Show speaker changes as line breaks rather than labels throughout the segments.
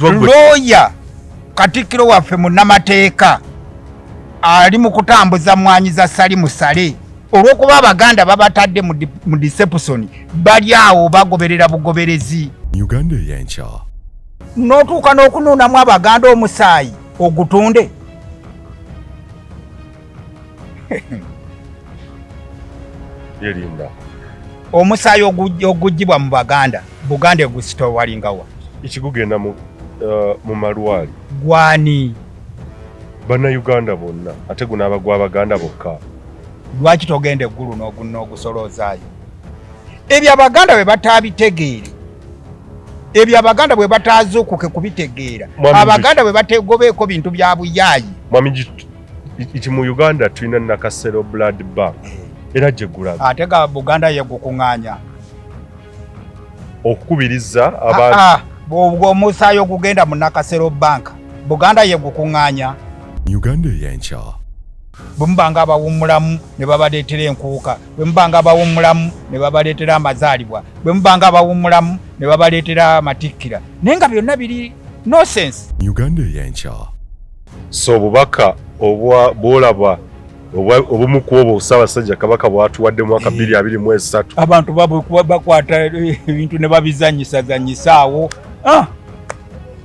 Looya Katikkiro waffe munnamateeka ali mu kutambuza mmwanyi za Salimu Saleh olw'okuba Abaganda babatadde mu deception, bali awo bagoberera bugoberezi.
Uganda Eyenkya.
N'otuuka n'okunuunamu Abaganda omusaayi ogutunde.
Yerinda.
Omusaayi oguggyibwa mu Baganda, Buganda egusitowalingawa?
Ekigugenda mu malwali.
Gwani?
Bannayuganda bonna, ate gunaaba gw'Abaganda bokka.
Lwaki togenda eggulu n'ogusoloozaayo? Ebyo Abaganda bwe bataabitegeere, ebyo Abaganda bwe bataazuukuke kubitegeera, Abaganda bwe bategobeeko bintu bya buyaayi.
Mwami nti mu Uganda tulina Nakasero Blood Bank era gye gulaga.
Ate ga Buganda ye gukuŋŋaanya.
Okukubiriza abantu.
Obwo omusaayi ogugenda mu Nakasero Bank, Buganda ye gukuŋŋaanya.
Uganda Eyenkya.
Bwe muba nga abawummulamu ne babaleetera enkuuka, bwe muba nga abawummulamu ne babaleetera amazaalibwa, bwe muba nga abawummulamu ne babaleetera amatikkira, naye nga byonna biri nonsense.
Uganda Eyenkya.
So obubaka bw'olaba obumu ku obwo Ssaabasajja Kabaka bw'atuwadde mu mwaka 2023.
Abantu bakwata ebintu ne babizannyisazannyisa awo.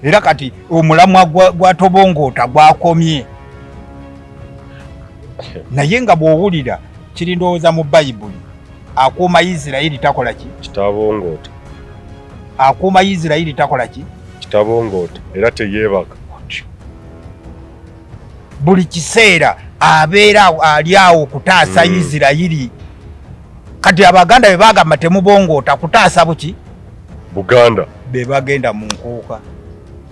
Era kati omulamwa gwa tobongoota gwakomye. Naye nga bw'owulira kiri ndowooza mu Bayibuli, akuuma Isirayiri takola ki?
Kitabongoota.
Akuuma Isirayiri takola ki?
Kitabongoota era teyeebaka.
Buli kiseera abeera ali awo kutaasa Isirayiri. Kati Abaganda bwe bagamba temubongoota kutaasa buki?
Buganda.
Be bagenda mu nkuuka.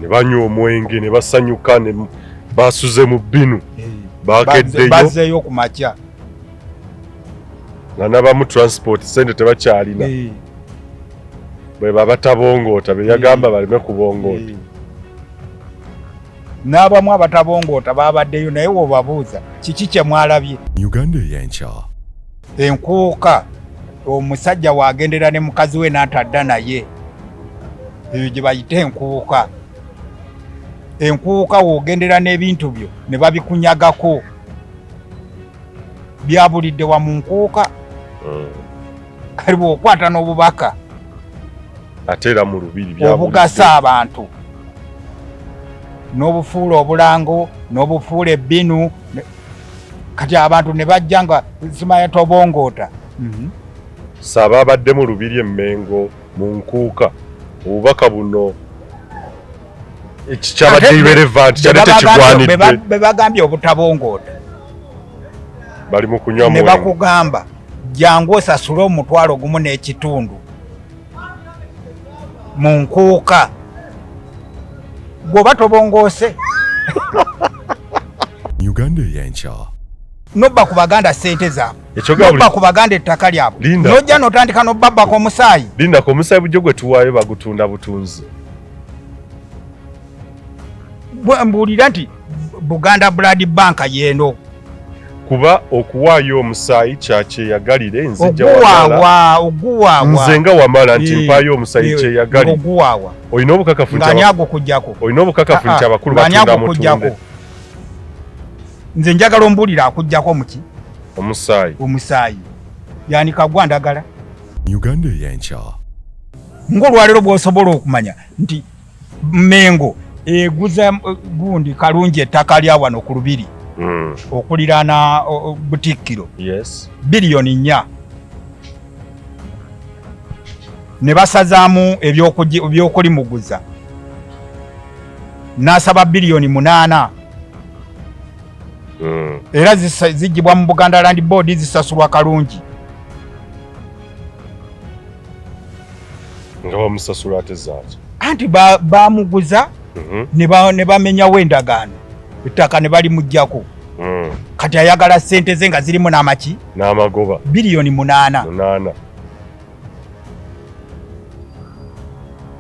Ne banywa omwenge ne basanyuka ne basuze mu bbinu. Bakeddeyo.
Bazzeeyo ku makya.
Nga n'abamu transport ssente tebakyalina. Bwe baba batabongoota be yagamba baleme kubongoota.
N'abamu abatabongoota babaddeyo naye w'obabuuza kiki kye mwalabye.
Uganda Eyenkya.
Enkuuka omusajja w'agendera ne mukazi we n'atadda naye, eyo gye bayita enkuuka. Enkuuka w'ogendera n'ebintu byo ne babikunyagako, byabulidde wa mu nkuuka. Kale bw'okwata n'obubaka
ate era mu lubiri byabulidde.
Obugasa abantu n'obufuula obulango n'obufuula ebbinu, kati abantu ne bajja nga simanya tobongoota.
Saba abadde mu lubiri e Mmengo mu nkuuka, obubaka buno ekikyabadde irrelevant, kyali tekigwanidde.
Be bagambye obutabongoota.
Bali mu kunywa
Ne
mwenge.
bakugamba jangu osasule 1.5 mu nkuuka, bw'oba tobongoose.
Uganda Eyenkya.
Nobba ku Baganda ssente zaabwe.
Ekyoga
Nobba
buli
ku Baganda ettaka lyabwe.
Linda.
N'ojja n'otandika n'obbabbako omusaayi.
Lindako omusaayi bujjo gwe tuwaayo bagutunda butunzi.
Mbuulira nti Buganda Blood Bank yeeno.
Kuba okuwaayo omusaayi kyakyeyagalire, nzija wamala.
Oguwaawa, oguwaawa.
Nze nga wamala nti mpaayo omusaayi kyeyagalire.
Oguwaawa.
Olina obukakafu nti
Ng'ani agukuggyako?
Olina obukakafu nti abakulu
Ng'ani
batunda
agukuggyako?
mutunde.
Nze njagala ombuulire akuggyako muki?
Omusaayi.
Omusaayi. Yani kagwa ndagala.
Uganda Eyenkya.
Ng'olwaleero bw'osobola okumanya nti Mmengo eguza gundi Kalungi ettaka lya wano ku Lubiri. Okuliraana Butikkiro. Biliyoni 4. Ne basazaamu ebyokulimuguza. N'asaba biliyoni 8. Era ziggyibwa mu Buganda Land Board, zisasulwa Kalungi.
Nga bamusasula ate zaaki?
Anti bamuguza ne bamenyawo endagaano, ettaka ne balimuggyako. Kati ayagala ssente ze nga zirimu n'amaki?
N'amagoba.
Biliyoni 8.
8.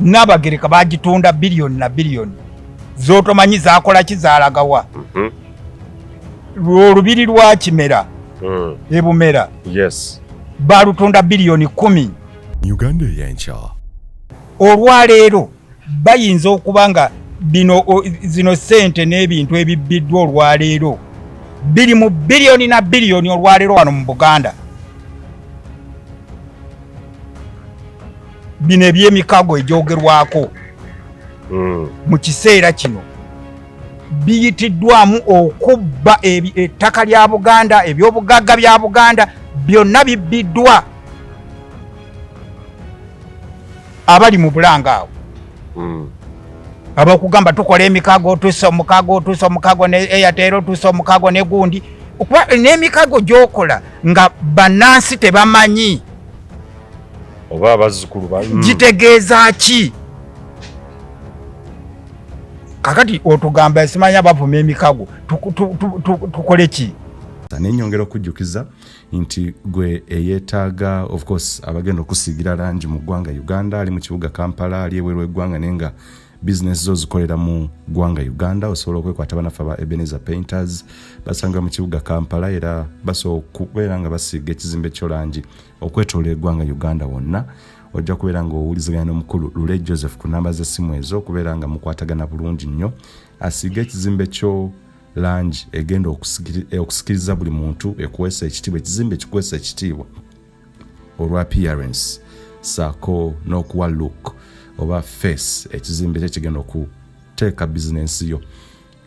N'Abagereka bagitunda biliyoni na biliyoni. Z'otomanyi zaakola ki, zaalagawa. Olubiri lwa Kimera e Bumera. Balutunda biliyoni 10.
Uganda Eyenkya.
Olwaleero bayinza okuba nga Bino zino ssente n'ebintu ebibbiddwa olwaleero biri mu biliyoni na biliyoni olwaleero wano mu Buganda. Bino eby'emikago egyogerwako mu kiseera kino biyitiddwamu okubba ettaka lya Buganda, ebyobugagga bya Buganda byonna bibbiddwa abali mu Bulanga awo. Abakugamba tukola emikago, tussa omukago, tussa omukago ne Airtel, tussa omukago ne gundi, okuba n'emikago gy'okola nga bannansi tebamanyi
oba abazzukulu
gitegeeza ki. Kakati otugamba simanya bavuma emikago, tukole ki?
Nenyongera okujjukiza nti gwe eyeetaaga, of course abagenda okusiigira langi mu ggwanga Uganda, ali mu kibuga Kampala, ali ebweru w'eggwanga, naye nga bizinesi zo zikolera mu ggwanga Uganda, osobola okwekwata banaffe aba Ebenezer Painters, basanga mu kibuga Kampala, era basobola okubeera nga basiiga ekizimbe kyo langi okwetoola eggwanga Uganda wonna. Ojja kubeera nga owuliziganya n'omukulu Lule Joseph ku namba z'essimu ezo, okubeera nga mukwatagana bulungi nnyo, asiige ekizimbe kyo langi egenda okusikiriza buli muntu, ekuweesa ekitiibwa, ekizimbe kikuweesa ekitiibwa olwa appearance saako n'okuwa look oba face ekizimbe kye kigenda okuteeka bizinensi yo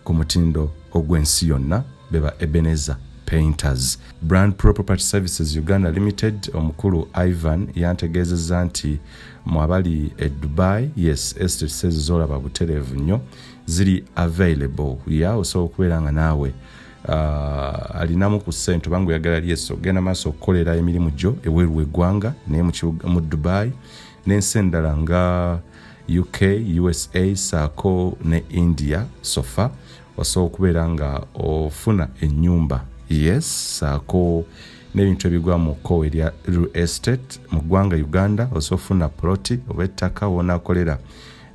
ku mutindo ogw'ensi yonna. Beba Ebenezer Painters. Brand Pro Property Services Uganda Limited, omukulu Ivan yantegeezezza nti mu abali e Dubai, yes, estates ezo zolaba butereevu nnyo ziri available ya osobola okubeera nga naawe alinamu ku ssente obanga oyagala lyeso ogenda maaso okukolera emirimu gyo ebweru w'eggwanga, naye mu Dubai n'ensi endala nga UK, USA saako ne India, sofa osobola okubeera nga ofuna ennyumba, yes, saako n'ebintu ebigwa mu kkowe erya real estate mu ggwanga Uganda. Osobola ofuna ploti oba ettaka wonaakolera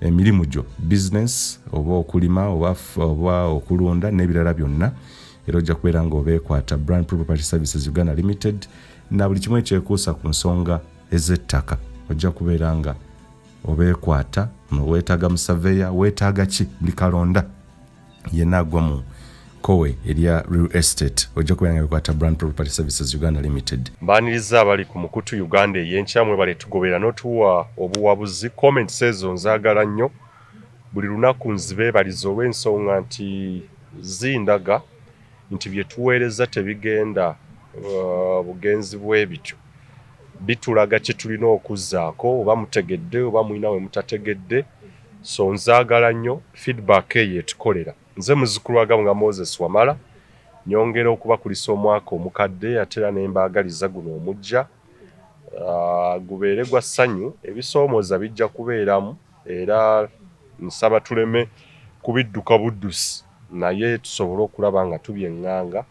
emirimu gyo, business oba okulima oba okulunda n'ebirala byonna, era ojja kubeera nga obeekwata Brand Property Services Uganda Limited na buli kimu ekyekuusa ku nsonga ez'ettaka. Ojja kubeera nga obeekwata, weetaaga musaveya, weetaaga ki, buli kalonda yenna agwa mu kowe erya real estate, ojja kubeera nga bekwata Brand Property Services Uganda Limited.
Mbaaniriza abali ku mukutu Uganda ey'enkya, mwebale tugoberera n'otuwa obuwabuzi. Comments ezo nzaagala nnyo, buli lunaku nzibeebaliza olw'ensonga nti zindaga nti bye tuweereza tebigenda bugenzi bwe bityo, bitulaga kye tulina okuzzaako, oba mutegedde oba mulina we mutategedde. So nzaagala nnyo feedback eyo etukolera. Nze muzzukulu wa Gabunga Moses Wamala, nyongera okubakulisa omwaka omukadde, ate era ne mbaagaliza guno omujja gubeere gwa ssanyu. Ebisoomooza bijja kubeeramu, era nsaba tuleme kubidduka buddusi, naye tusobole okulaba nga tubyeŋŋanga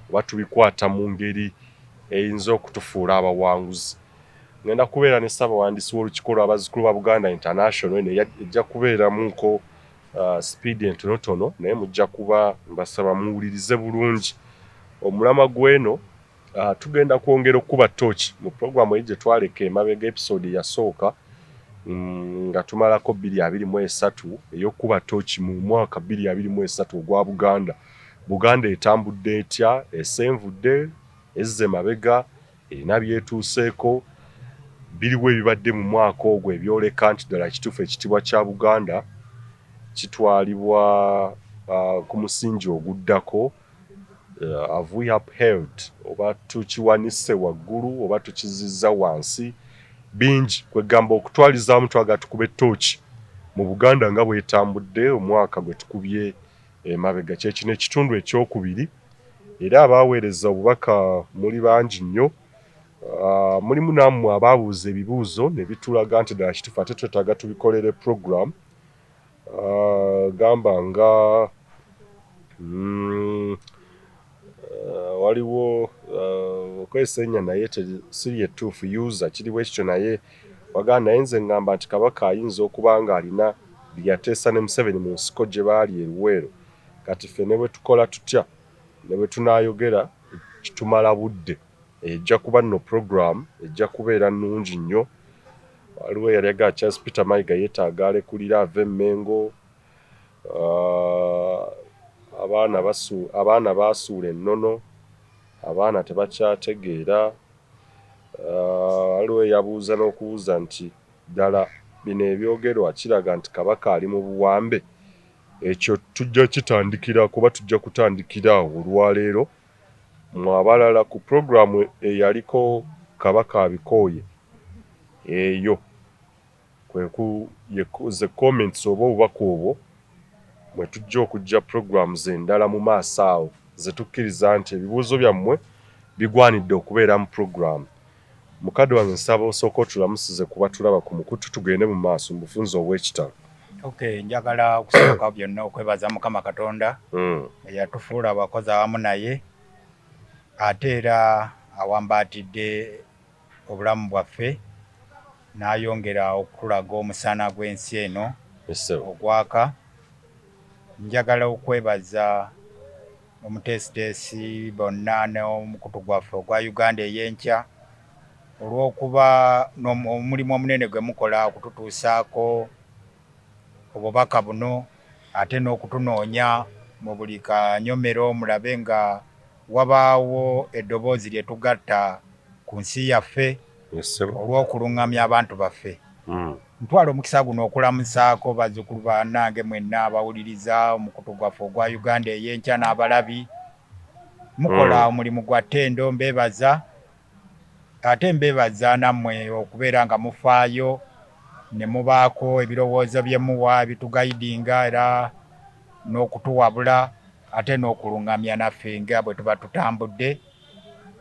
oba tubikwata mu ngeri eyinza okutufuula abawanguzi. Ngenda kubeera ne Ssabawandiisi w'Olukiiko lw'Abazzukulu ba Buganda International. Eno ejja kubeeramuko speed entonotono, naye mujja kuba mbasaba muwulirize bulungi omulamwa gw'eno. Tugenda kwongera okukuba ttooki mu puroguramu eri gye twaleka emabega, episode eyasooka nga tumalako 2023, ey'okukuba ttooki mu mwaka 2023 ogwa Buganda. Buganda etambudde etya? Esenvudde, ezze mabega, erina byetuuseeko? Biriwo ebibadde mu mwaka ogwo ebyoleka nti ddala kituufu ekitiibwa kya Buganda kitwalibwa ku musingi oguddako? Have we upheld oba tukiwanise waggulu oba tukizizza wansi? Bingi kwegamba okutwalizaamu twagala tukube ttooki mu Buganda nga bwetambudde omwaka gwe tukubye emabega. Kyekino ekitundu ekyokubiri, era abaaweereza obubaka muli bangi nnyo. Mulimu nammwe abaabuuza ebibuuzo ne bitulaga nti ddala kituufu ate twetaaga tubikolere program, gamba nga waliwo okozesa erinnya naye si lyettuufu, user kiri bwe kityo, naye wagamba, naye nze ŋŋamba nti Kabaka ayinza okuba nga alina bye yateesa ne Museveni mu nsiko gye baali e Luweero. Kati ffe ne bwe tukola tutya, ne bwe tunaayogera, kitumala budde. Ejja kuba nno program ejja kubeera nnungi nnyo. Waliwo eyali agamba Charles Peter Mayiga yeetaaga alekulira ave e Mmengo. Abaana basu abaana baasuula ennono, abaana tebakyategeera. Waliwo eyabuuza n'okubuuza nti ddala bino ebyogerwa kiraga nti Kabaka ali mu buwambe? Ekyo tujja kitandikira kuba tujja kutandikira awo olwaleero. Mwe abalala ku pulogulaamu eyaliko Kabaka abikooye eyo kweku ze comments oba obubaka obwo mwe tujja okujja programs endala mu maaso awo ze tukkiriza nti ebibuuzo byammwe bigwanidde okubeera mu program. Mukadde wange nsaba osooke otulamusize ku batulaba ku mukutu tugende mu maaso mu bufunze obw'ekitalo.
Okay, njagala okusooka byonna okwebaza Mukama Katonda eyatufuula abakozi awamu naye ate era awambaatidde obulamu bwaffe n'ayongera okutulaga omusana gw'ensi eno ogwaka. Njagala okwebaza omuteesiteesi bonna n'omukutu gwaffe ogwa Uganda ey'enkya olw'okuba omulimu omunene gwe mukola okututuusaako obubaka buno ate n'okutunoonya mu buli kanyomero mulabe nga wabaawo eddoboozi lye tugatta ku nsi yaffe olw'okulungamya abantu baffe. Ntwala omukisa guno okulamusaako bazzukulu bannange mwenna abawuliriza omukutu gwaffe ogwa Uganda ey'enkya n'abalabi. Mukola omulimu gwa ttendo, mbeebaza. Ate mbeebaza nammwe okubeera nga mufaayo ne mubaako ebirowoozo bye muwa ebitugayidinga era n'okutuwabula ate n'okulungamya naffe nga bwe tuba tutambudde.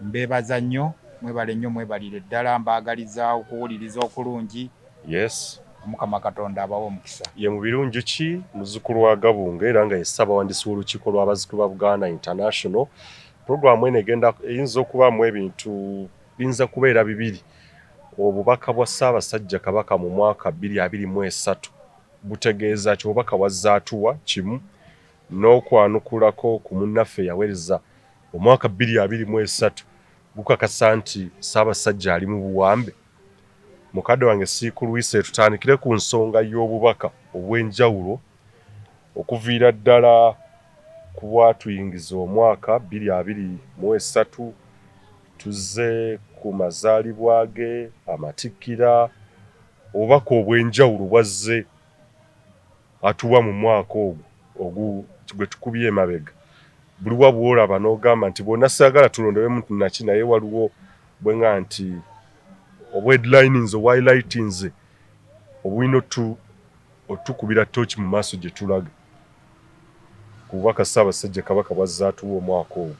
Mbeebaza nnyo, mwebale nnyo mwebalire ddala, mbaagaliza okuwuliriza okulungi.
Yes.
Omukama Katonda abawe omukisa.
Ye Mubiru Njuki, muzzukulu wa Gabunga era nga ye Ssabawandiisi w'olukiiko lw'abazzukulu ba Buganda International. Pulogulaamu eno egenda eyinza okubaamu ebintu biyinza kubeera bibiri. Obubaka bwa Ssaabasajja Kabaka mu mwaka 2023 butegeeza ki? Obubaka bw'azze atuwa kimu n'okwanukulako ku munnaffe eyaweereza omwaka 2023 gukakasa nti Ssaabasajja ali mu buwambe. Mukadde wange siikulwise, tutandikire ku nsonga y'obubaka obw'enjawulo okuviira ddala ku bwatuyingiza omwaka 2023, tuzze ku mazaalibwa ge, amatikkira, obubaka obw'enjawulo bwazze atuwa mu mwaka ogwo gwe tukubye emabega. Buliwa bw'olaba n'ogamba nti bwonna saagala tulondolemu naki, naye waliwo bwe nga nti obwheadlininze, obwhighlightinze obulina otukubira ttooki mu maaso gye tulaga ku bubaka Ssaabasajja Kabaka bw'azze atuwa omwaka ogwo.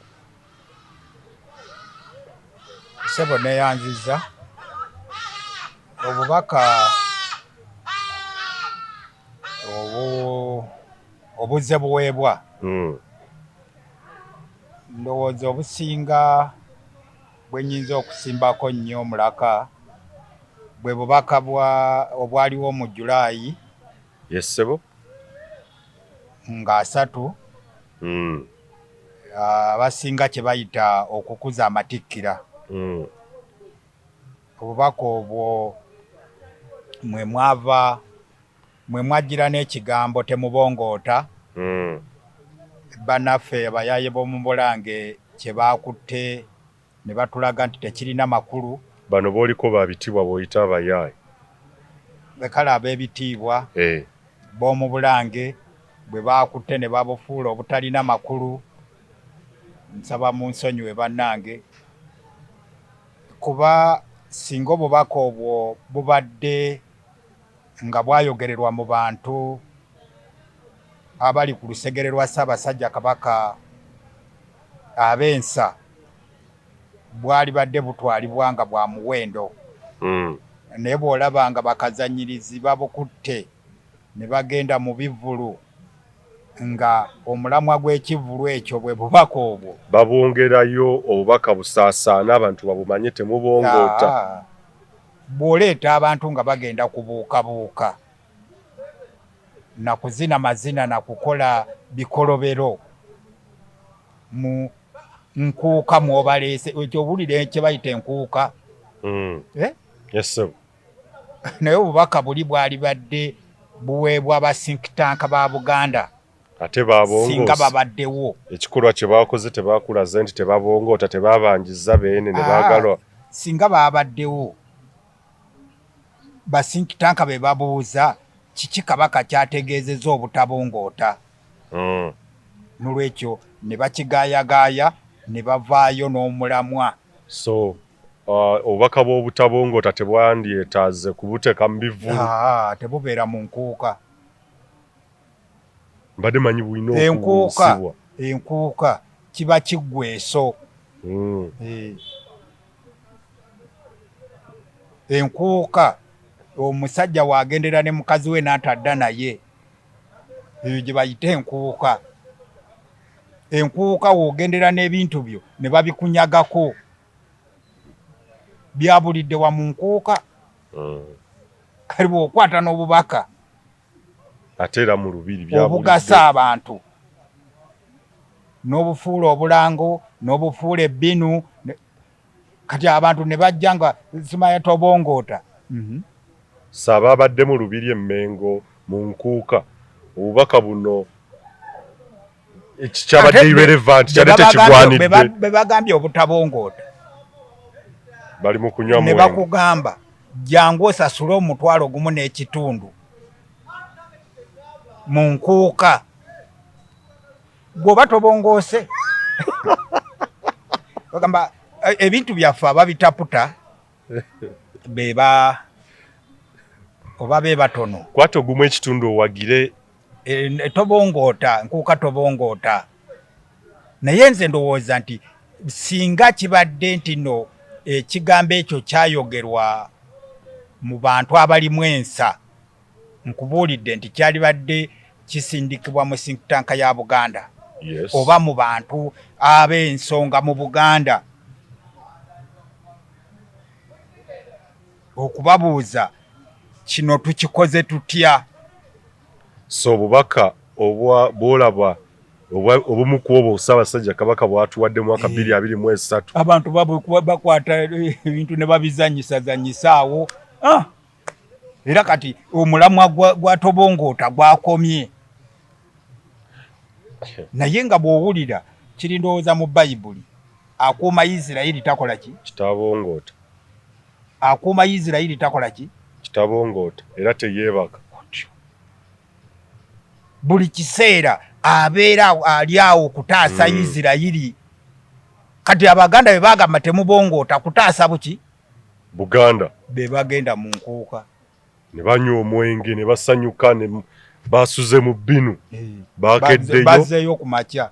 Ssebo neeyanzizza obubaka obuzze buweebwa ndowooza obusinga bwe nnyinza okusimbako nnyo omulaka bwe bubaka bwa obwaliwo mu July.
Yes ssebo.
Nga 30 abasinga kye bayita okukuza amatikkira. Obubaka obwo mwe mwava mwe mwajjira n'ekigambo temubongoota. Bannaffe abayaaye b'omu Bulange kye baakutte ne batulaga nti tekirina makulu.
Bano b'oliko ba bitiibwa b'oyita abayaaye?
Kale ab'ebitiibwa b'omu Bulange bwe baakutte ne babufuula obutalina makulu. Nsaba munsonyiwe bannange kuba singa obubaka obwo bubadde nga bwayogererwa mu bantu abali ku lusegere lwa Ssaabasajja Kabaka ab'ensa bwalibadde butwalibwa nga bwa muwendo. Naye bw'olaba nga bakazannyirizi babukutte ne bagenda mu bivvulu nga omulamwa gw'ekivvulu ekyo bwe bubaka obwo.
Babwongerayo obubaka busaasaane abantu babumanye temubongoota.
Bw'oleeta abantu nga bagenda kubuukabuuka na kuzina mazina na kukola bikolobero mu nkuuka mw'obaleese, ekyo owulira kye bayita enkuuka. Eh?
Yes ssebo.
Naye obubaka buli bwalibadde buweebwa ba think tank ba Buganda.
Ate babongoose.
Singa babaddewo.
Ekikolwa kye bakoze tebakulaze nti tebabongoota, tebabanjizza beene ne baagalwa.
Singa babaddewo ba think tank be babuuza kiki Kabaka kyategeezezza obutabongoota. Nolwekyo ne bakigaayagaaya ne bavaayo n'omulamwa.
So obubaka bw'obutabongoota tebwandyetaaze kubuteeka mu bivvulu.
Tebubeera mu nkuuka.
Mbadde manyi bulina
Enkuuka,
okubuusibwa.
enkuuka kiba kiggweeso. Enkuuka omusajja w'agendera ne mukazi we n'atadda naye, eyo gye bayita enkuuka. Enkuuka w'ogendera n'ebintu byo ne babikunyagako, byabulidde wa mu nkuuka. Kale bw'okwata n'obubaka
ate era mu lubiri byabulidde.
Obugasa abantu n'obufuula obulango n'obufuula ebbinu, kati abantu ne bajja nga simanya tobongoota.
So ababadde mu lubiri e Mmengo mu nkuuka, obubaka buno kyabadde
Ate
irrelevant,
be
kyadde tekigwanidde.
Be bagambye obutabongoota.
Bali mu kunywa
Ne
mwenge.
bakugamba jangu osasule 1.5 mu nkuuka, bw'oba tobongoose. Bagamba ebintu byaffe ababitaputa beba oba be batono.
Kwata 1.5 owagire.
Tobongoota, nkuuka tobongoota. Naye nze ndowooza nti singa kibadde nti no ekigambo ekyo kyayogerwa mu bantu abalimu ensa, nkubuulidde nti kyalibadde kisindikibwa mu think tank ya Buganda. Oba mu bantu ab'ensonga mu Buganda, okubabuuza kino tukikoze tutya.
So obubaka bw'olaba obumu ku obwo Ssaabasajja Kabaka bw'atuwadde mu mwaka 2023.
Abantu bakwata ebintu ne babizanyisazanyisa awo. Era kati omulamwa gwa tobongoota gwakomye. Naye nga bw'owulira kiri ndowooza mu Bayibuli, akuuma Isirayiri takola ki?
Kitabongoota.
Akuuma Isirayiri takola ki?
Kitabongoota era teyeebaka.
Buli kiseera abeera ali awo kutaasa Isirayiri. Kati Abaganda bwe bagamba temubongoota, kutaasa buki?
Buganda.
Be bagenda mu nkuuka.
Ne banywa omwenge ne basanyuka ne basuze mu bbinu. Bakeddeyo.
Bazzeeyo ku makya.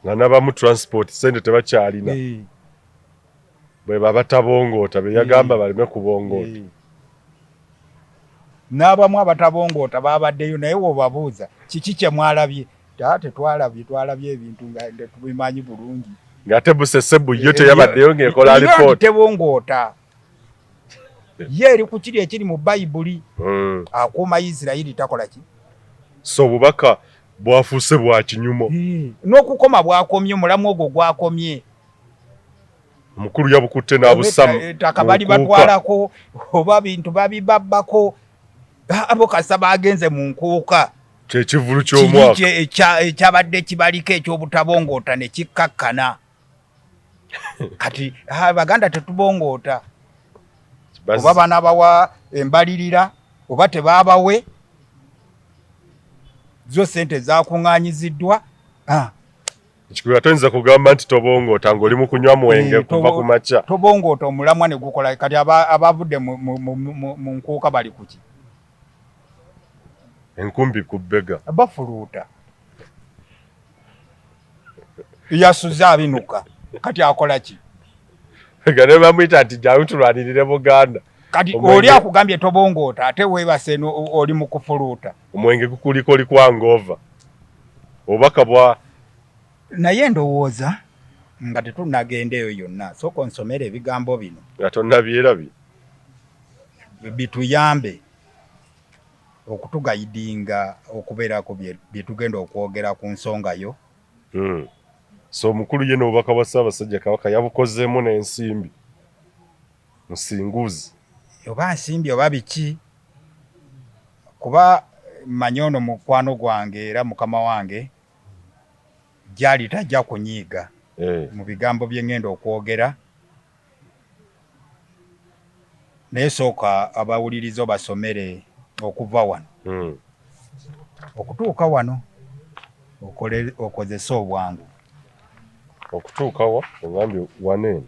Nga n'abamu transport ssente tebakyalina. Bwe baba batabongoota, be yagamba baleme kubongoota.
N'abamu abatabongoota babaddeyo, naye w'obabuuza kiki kye mwalabye? Tetwalabye, twalabye ebintu nga tetubimanyi bulungi.
Ng'ate Busesebu yo teyabaddeyo ng'ekola alipoota.
Tebongoota. Ye eri ku kiri ekiri mu Bayibuli. Akuuma Isirayiri takola ki?
So obubaka bwafuuse bwa kinyumo.
N'okukoma bwakomye, omulamwa ogwo gwakomye.
Omukulu yabukutte n'abussa mu
Ettaka bali
nkuuka.
batwalako oba bintu babibabbako, abo kasa bagenze mu nkuuka.
Kyekivvulu ky'omwaka.
Kiri ekyabadde kibaliko ekyobutabongoota ne kikkakkana. Kati Abaganda tetubongoota. Oba banabawa embalirira oba tebaabawe, zo ssente zakuŋŋaanyiziddwa.
Ekikula toyinza kugamba nti tobongoota ng'oli mu kunywa mwenge kuva ku makya.
Tobongoota omulamwa ne gukola. Kati abavudde mu nkuuka bali ku ki?
Enkumbi ku bbega.
Bafuluuta. Yasuze abinuka. Kati akola ki?
Nga ne bamuyita nti jangu tulwanirire Buganda.
Kati oli akugambye tobongoota ate weebase oli mu kufuluuta.
Omwenge gukuliko oli kwa ngova. Obubaka bwa
Naye ndowooza nga tetunnagenda eyo yonna, sooka onsomere ebigambo bino.
Nga tonnabyerabye.
Bituyambe okutugayidinga okubeerako bye tugenda okwogera ku nsonga yo.
So omukulu ye n'obubaka bwa Ssaabasajja Kabaka yabukozeemu n'ensimbi. Musinguzi.
Oba nsimbi oba biki, kuba Mmanyi ono mukwano gwange era mukama wange gyali tajja kunyiiga mu bigambo bye ŋŋenda okwogera, naye sooka abawuliriza obasomere okuva wano okutuuka wano, okozese obwangu.
Okutuuka wa? Ogambye wano eno?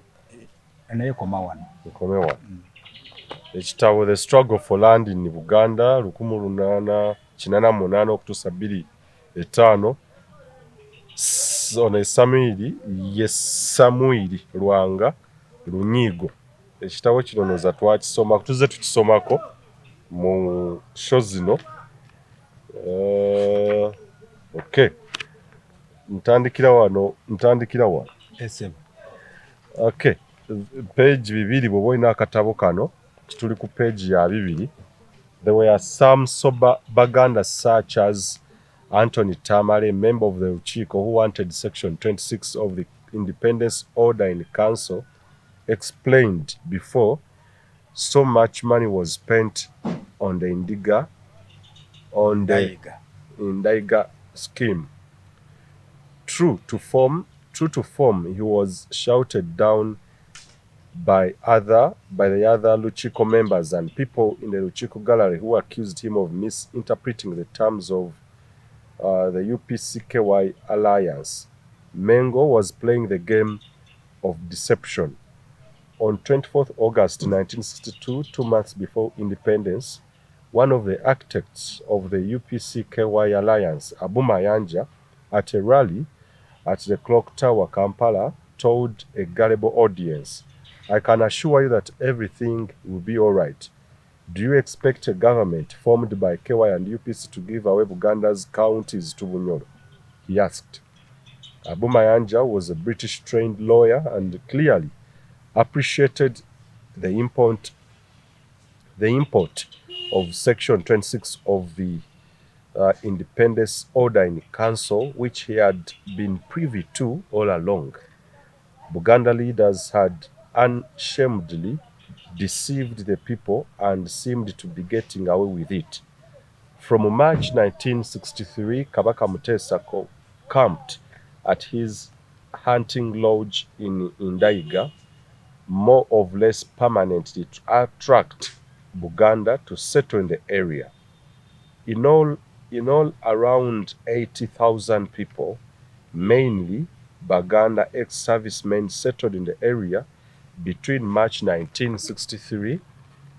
Naye koma wano.
Nkome wano. Ekitabo The Struggle for Land in Buganda, 1888 okutuusa 2005. Ono Samwiri ye Samwiri Lwanga Lunyiigo. Ekitabo kino noza twakisoma, tuzze tukisomako mu show zino. Okay, ntandikira wano, ntandikira wano.
Esebo.
Okay, page 2, bw'oba olina akatabo kano, tuli ku page ya 2. There were some sober Baganda such as Anthony Tamale, member of the Lukiiko, who wanted Section 26 of the Independence Order in Council explained before so much money was spent on the Indiga on the
Ndayiga.
Ndaiga scheme. True to form, he was shouted down by the other Lukiiko members and people in the Lukiiko gallery who accused him of misinterpreting the terms of the UPCKY alliance. Mengo was playing the game of deception. On 24th August 1962, 2 months before independence, one of the architects of the UPCKY alliance, Abu Mayanja, at a rally at the Clock Tower, Kampala, told a gullible audience, "I can assure you that everything will be all right. Do you expect a government formed by KY and UPC to give away Buganda's counties to Bunyoro?" he asked. Abu Mayanja was a British trained lawyer and clearly appreciated the import of Section 26 of the Independence Order in Council, which he had been privy to all along. Buganda leaders had unshamedly deceived the people and seemed to be getting away with it. From March 1963, Kabaka Mutesa camped at his hunting lodge in Ndaiga, more or less permanently to attract Buganda to settle in the area. In all, around 80,000 people, mainly Baganda ex-servicemen, settled in the area between March 1963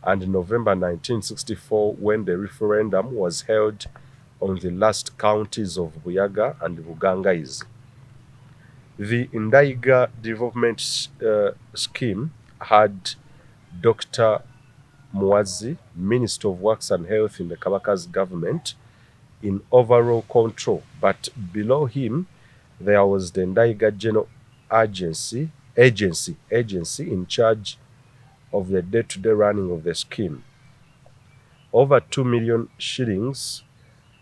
and November 1964, when the referendum was held on the last counties of Buyaga and Bugangaizi. The Ndaiga Development Scheme had Dr. Muwazi, Minister of Works and Health in the Kabaka's government, in overall control, but below him there was the Ndaiga General Agency in charge of the day-to-day running of the scheme. Over 2 million shillings,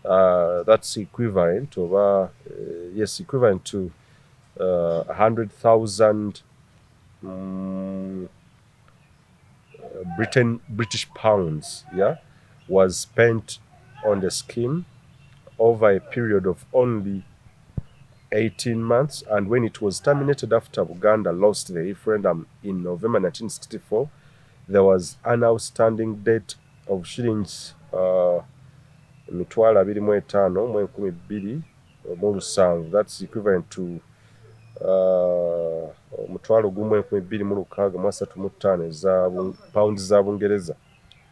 that's equivalent to, yes, equivalent to 100,000 Britain British pounds, yeah, was spent on the scheme over a period of only 18 months, and when it was terminated after Buganda lost the referendum in November 1964, there was an outstanding debt of shillings 25,207, that's equivalent to 1,265 eza pounds za Bungereza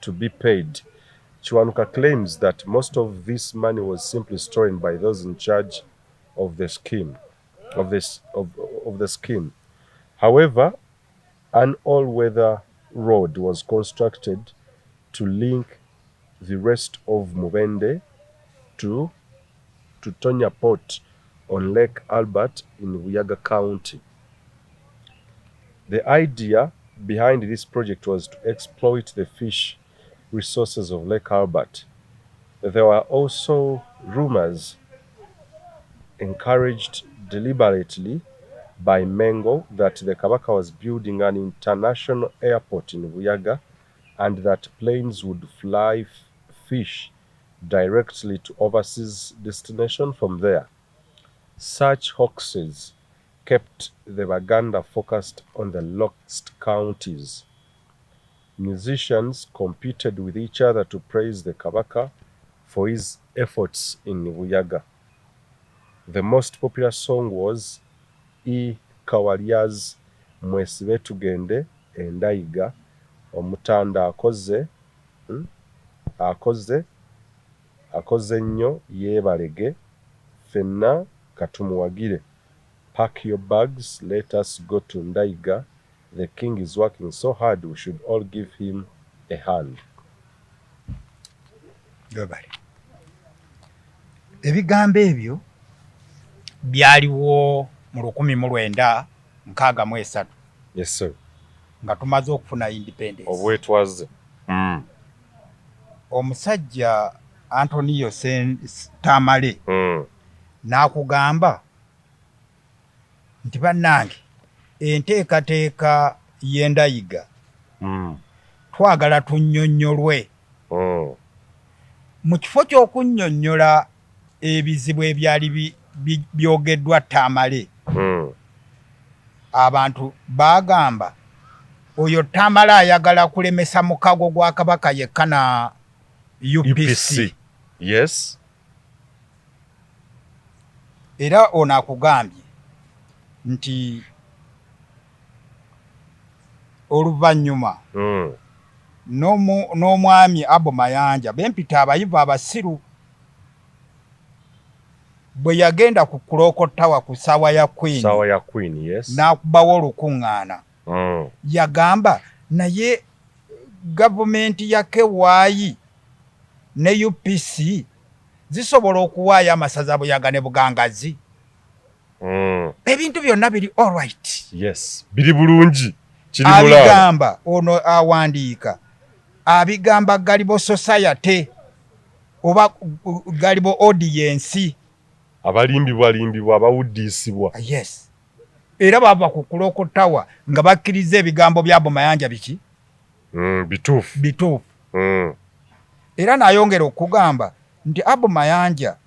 to be paid. Kiwanuka claims that most of this money was simply stolen by those in charge of the scheme of the scheme. However, an all-weather road was constructed to link the rest of Mubende to Tonya Port on Lake Albert in Buyaga County. The idea behind this project was to exploit the fish resources of Lake Albert. There were also rumors, encouraged deliberately by Mengo, that the Kabaka was building an international airport in Buyaga and that planes would fly fish directly to overseas destination from there. Such hoaxes kept the Baganda focused on the lost counties. Musicians competed with each other to praise the Kabaka for his efforts in Buyaga. The most popular song was E. Kawalya's Mwesibe Tugende Endayiga. Omutanda akoze akoze akoze nnyo yeebalege ffenna katumuwagire. Pack your bags, let us go to Ndaiga. The king is working so hard, we should all give him a hand.
Webale. Ebigambo ebyo byaliwo mu 1963.
Yes, sir.
Nga tumaze okufuna independence.
Obwetwaze.
Omusajja Antonio Tamale n'akugamba nti bannange enteekateeka y'endayiga twagala tunnyonnyolwe. Mu kifo ky'okunnyonnyola ebizibu ebyali byogeddwa Tamale, abantu baagamba oyo Tamale ayagala kulemesa mukago gwa Kabaka yekka na UPC.
UPC. Yes.
Era ono akugambye nti oluvannyuma n'omwami Abo Mayanja bempita abayivu abasiru bwe yagenda ku Clock Tower ku ssaawa ya Queen,
Sawa ya Queen, yes.
n'akubawo olukuŋŋaana, yagamba naye gavumenti ya KY ne UPC zisobola okuwaayo amasaza Buyaga ne Bugangazi. Ebintu byonna biri alright.
Yes. Biri bulungi. Kiri mulaalo.
Abigamba ono awandiika abigamba gullible society oba gullible audience.
Abalimbibwa limbibwa, abawuddiisibwa.
Yes. Era bava ku Clock Tower nga bakkiriza ebigambo by'Abo Mayanja biki?
Bituufu.
Bituufu. Era n'ayongera okugamba nti Abo Mayanja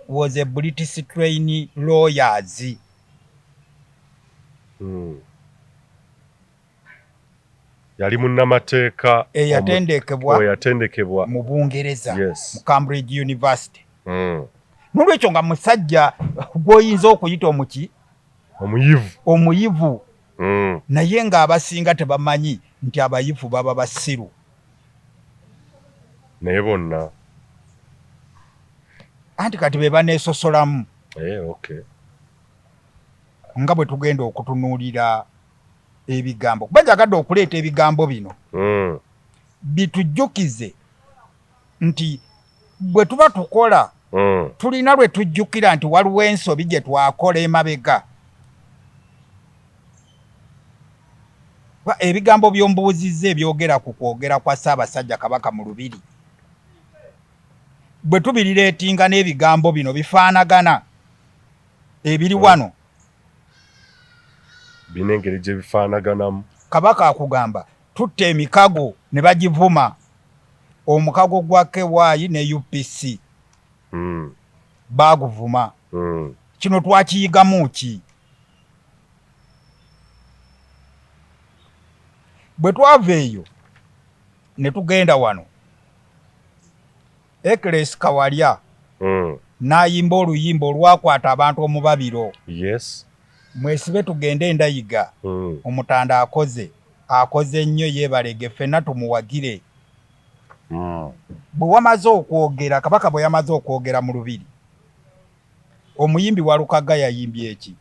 was a British trained lawyers.
Yali munnamateeka
eyatendekebwa
eyatendekebwa
mu Bungereza,
Yes.
mu Cambridge University. Nolwekyo nga musajja gw'oyinza okuyita omuki?
Omuyivu.
Omuyivu. Naye ng'abasinga tebamanyi nti abayivu baba basiru.
Naye bonna.
Anti kati be baneesosolamu.
Okay.
Nga bwe tugenda okutunuulira ebigambo. Kuba njagadde okuleeta ebigambo bino. Bitujjukize nti bwe tuba tukola, tulina lwe tujjukira nti waliwo ensobi gye twakola emabega. Ebigambo by'ombuuzizza ebyogera ku kwogera kwa Ssaabasajja Kabaka mu Lubiri, bwe tubirireetinga n'ebigambo bino bifaanagana ebiri wano.
Bina engeri gye bifaanaganamu.
Kabaka akugamba tutta emikago ne bagivuma. Omukago gwa KY ne UPC baaguvuma. Kino twakiyigamu ki? Bwe twava eyo ne tugenda wano, Ekles Kawalya n'ayimba oluyimba olwakwata abantu omubabiro.
Yes.
Mwesibe tugende endayiga. Omutanda akoze akoze nnyo yeebalege ffenna tumuwagire. Bwe wamaze okwogera, Kabaka bwe yamaze okwogera mu Lubiri, omuyimbi Walukaga yayimbye eki?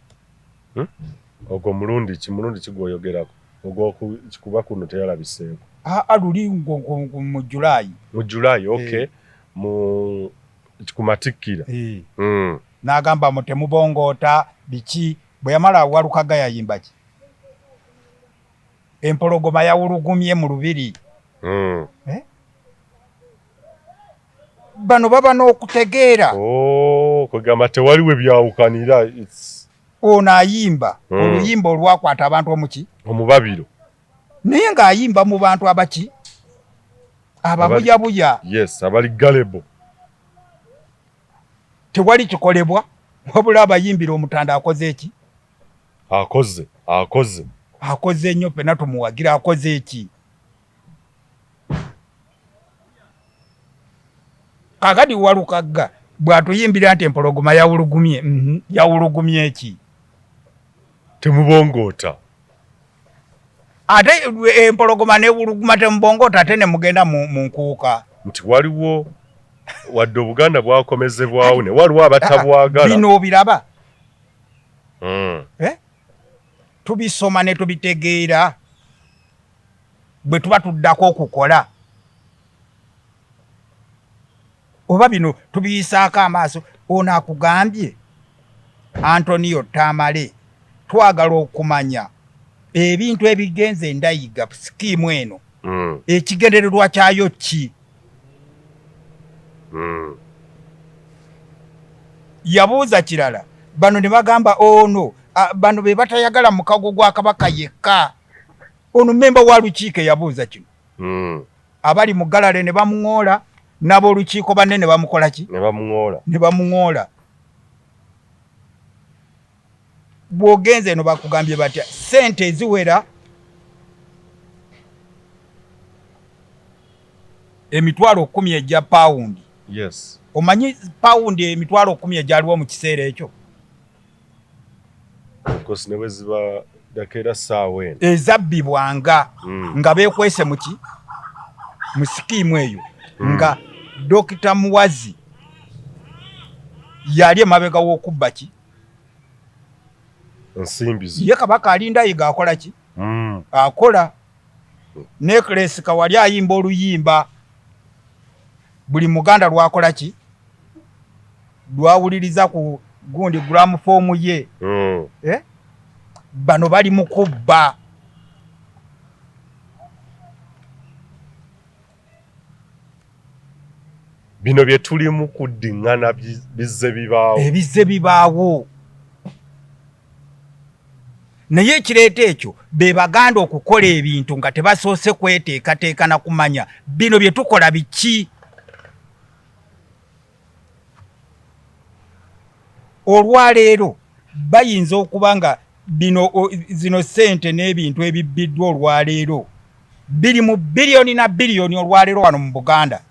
Ogwo mulundi ki? Mulundi ki gw'oyogerako? Ogwo kuba kuno teyalabiseeko.
Aa, luli mu July.
Mu July, okay. Mu kumatikkira.
N'agamba mu temubongoota biki. Bwe yamala Walukaga yayimba ki? Empologoma yawulugumye mu Lubiri. Bano baba n'okutegeera.
Oh, kugamba tewaliwo byawukanira.
Ono ayimba oluyimba olwakwata abantu omuki?
Omubabiro.
Naye ng'ayimba mu bantu abaki? Ababuyabuya.
Yes, abali galebo.
Tewali kikolebwa wabula abayimbira omutanda akoze eki?
Akoze, akoze.
Akoze nnyo, ffenna tumuwagira. Akoze eki? Kakati Walukagga bw'atuyimbira nti empologoma yawulugumye, yawulugumye eki?
Temubongoota.
Ate empologoma newuluguma temubongoota, ate ne mugenda mu nkuuka.
Nti waliwo wadde Obuganda bwakomezebwawo ne waliwo abatabwagala.
Bino obiraba. Tubisoma ne tubitegeera bwe tuba tuddako okukola, oba bino tubiyisaako amaaso. Ono akugambye Antonio Tamale, twagala okumanya ebintu ebigenze endayiga sikiimu eno, ekigendererwa kyayo ki? Yabuuza kirala, bano ne bagamba ono bano be batayagala mukago gwa Kabaka yekka. Ono memba wa lukiiko yabuuza kino. Abali mu galale ne bamuŋoola, n'ab'olukiiko banne ne bamukola ki?
Ne bamuŋoola.
Ne bamuŋoola. Bw'ogenze eno bakugambye batya? Ssente eziwera 10,000 egya pawundi.
Yes.
Omanyi pawundi 10,000 egyaliwo mu kiseera ekyo?
Of course, ne bwe ziba dakeera ssaawa eno.
Ezabbibwanga nga beekwese muki mu sikiimu eyo, nga Dokita Muwazi yali emabega w'okubba ki?
Ensimbi zi.
Ye Kabaka alinda yiga akola ki? Akola necklace kawali ayimba oluyimba buli Muganda lwakola ki, lwawuliriza ku gundi gramophone ye. Bano bali mu kubba.
Bino bye tulimu kuddiŋŋana bizze bibaawo.
Ebizze bibaawo. Naye ekireeta ekyo be Baganda okukola ebintu nga tebasoose kweteekateeka na kumanya bino bye tukola biki. Olwaleero bayinza okuba nga bino zino ssente n'ebintu ebibbiddwa olwaleero biri mu biliyoni na biliyoni olwaleero wano mu Buganda.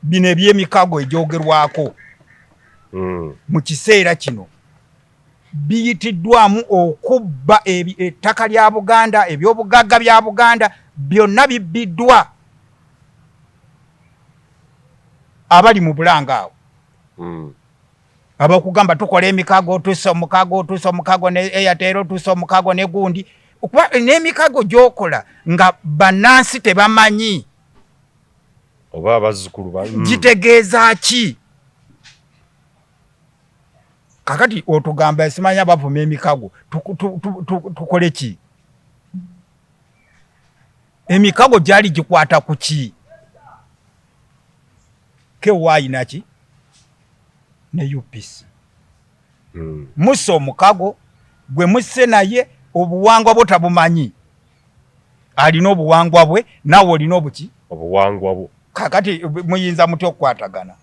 Bino eby'emikago egyogerwako mu kiseera kino biyitiddwamu okubba ettaka lya Buganda, ebyobugagga bya Buganda byonna bibbiddwa abali mu Bulanga awo. Abakugamba tukola emikago, tussa omukago, tussa omukago ne Airtel, tussa omukago ne gundi, kuba n'emikago gy'okola nga bannansi tebamanyi
oba abazzukulu ba
gitegeeza ki. Kakati otugamba simanya bavuma emikago, tukole ki? Emikago gyali gikwata ku ki? KY naki ne UPC. Musse omukago gwe musse, naye obuwangwa bwo tabumanyi. Alina obuwangwa bwe, naawe olina obuki?
Obuwangwa bwo.
Kakati muyinza mutya okukwatagana?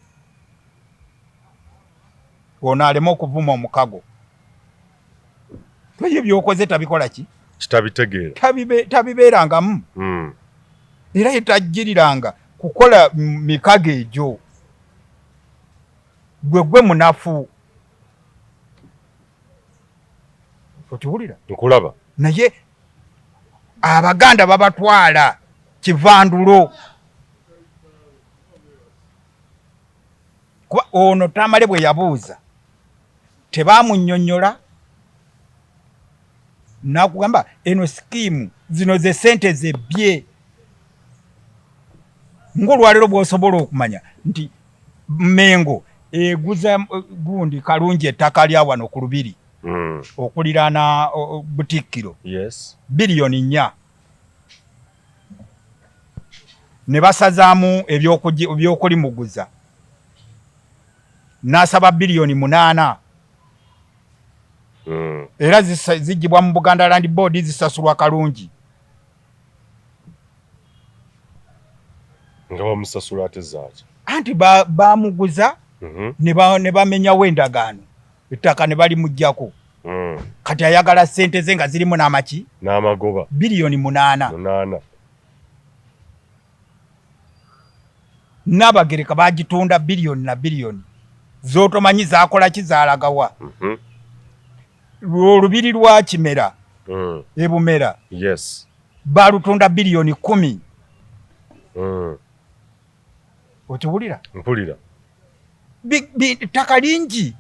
Ono aleme okuvuma omukago, ye byokoze tabikola ki?
Kitabitegeera.
Tabibeerangamu. Era yetajjiriranga kukola mikago egyo. Gwe gwe munafu. Okiwulira?
Nkulaba.
Naye Abaganda babatwala kivandulo. Kuba ono Tamale bwe yabuuza tebamunnyonnyola, nakugamba eno sikiimu zino ze ssente zebbye. Ng'olwaleero bw'osobola okumanya nti Mengo eguza gundi Kalungi ettaka lya wano ku Lubiri okuliraana Butikkiro 4 biliyoni ne basazaamu ebyokulimuguza n'asaba 8 biliyoni. Era ziggyibwa mu Buganda Land Board, zisasulwa Kalungi.
Nga bamusasula ate zaaki?
Anti bamuguza ne bamenyawo endagaano, ettaka ne balimuggyako. Kati ayagala ssente ze nga zirimu n'amaki?
N'amagoba.
Biliyoni 8.
8.
Naabagereka bagitunda biliyoni na biliyoni z'otomanyi zakola ki, zaalagawa. Olubiri lwa Kimera ebumera balutunda biliyoni 10. Okiwulira?
Mpulira.
Ttaka lingi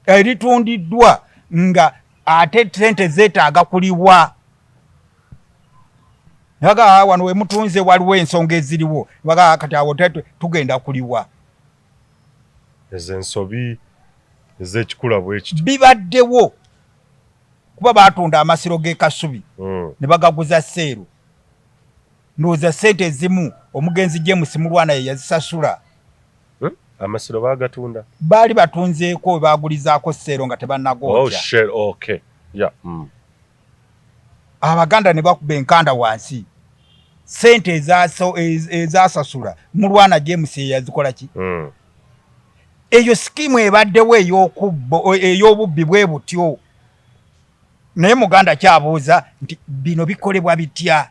eritundiddwa nga ate sente zeetaaga kuliwa. Aga wano wemutunze waliwo ensonga eziriwo, baga kati awo tugenda kuliwa.
Ezo ensobi ez'ekikula bwe kityo
bibaddewo kuba batunda amasiro g'e Kasubi ne bagaguza Shell. Ndowooza sente ezimu omugenzi James Mulwana ye yazisasula.
Amasiro bagatunda?
Baali batunzeeko, bagulizaako Shell nga tebannagookya.
Shell, okay, yeah.
Abaganda ne bakuba enkanda wansi, sente ezasasula Mulwana James ye yazikola ki? Eyo scheme ebaddewo ey'obubbi bwe butyo, naye Muganda kyabuuza nti bino bikolebwa bitya?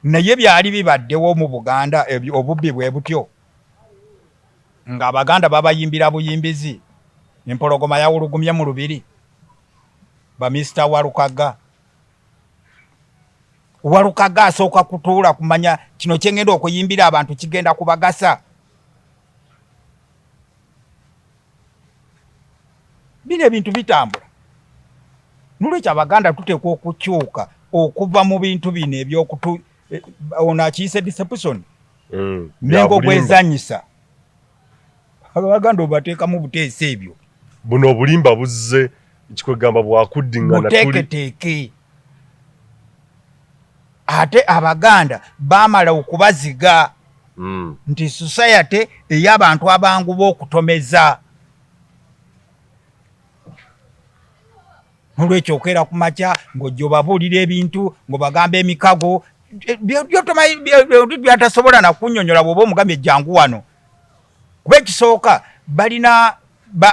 Naye byali bibaddewo mu Buganda obubbi bwe butyo, ng'Abaganda babayimbira buyimbizi, empologoma yawulugumye mu lubiri, bamisita Walukaga. Walukaga asooka kutuula kumanya kino kyengenda okuyimbira abantu kigenda kubagasa. Bino ebintu bitambula, nolwekyo Abaganda tuteekwa okukyuka okuva mu bintu bino ebyokutu ono akiyise deception. Mengo
Bya bulimba.
Gwezanyisa Abaganda obateekamu buteesa ebyo.
Buno obulimba buzze kikwegamba bwakuddiŋŋana tuli
Buteeketeeke. Ate Abaganda baamala okubaziga nti society ey'abantu abangu b'okutomeza. Nolwekyo okeera ku makya ng'ojja obabuulira ebintu, ng'obagamba emikago byotomanyi byatasobola nakunnyonnyola. Bw'oba omugambye jangu wano, kuba ekisooka balina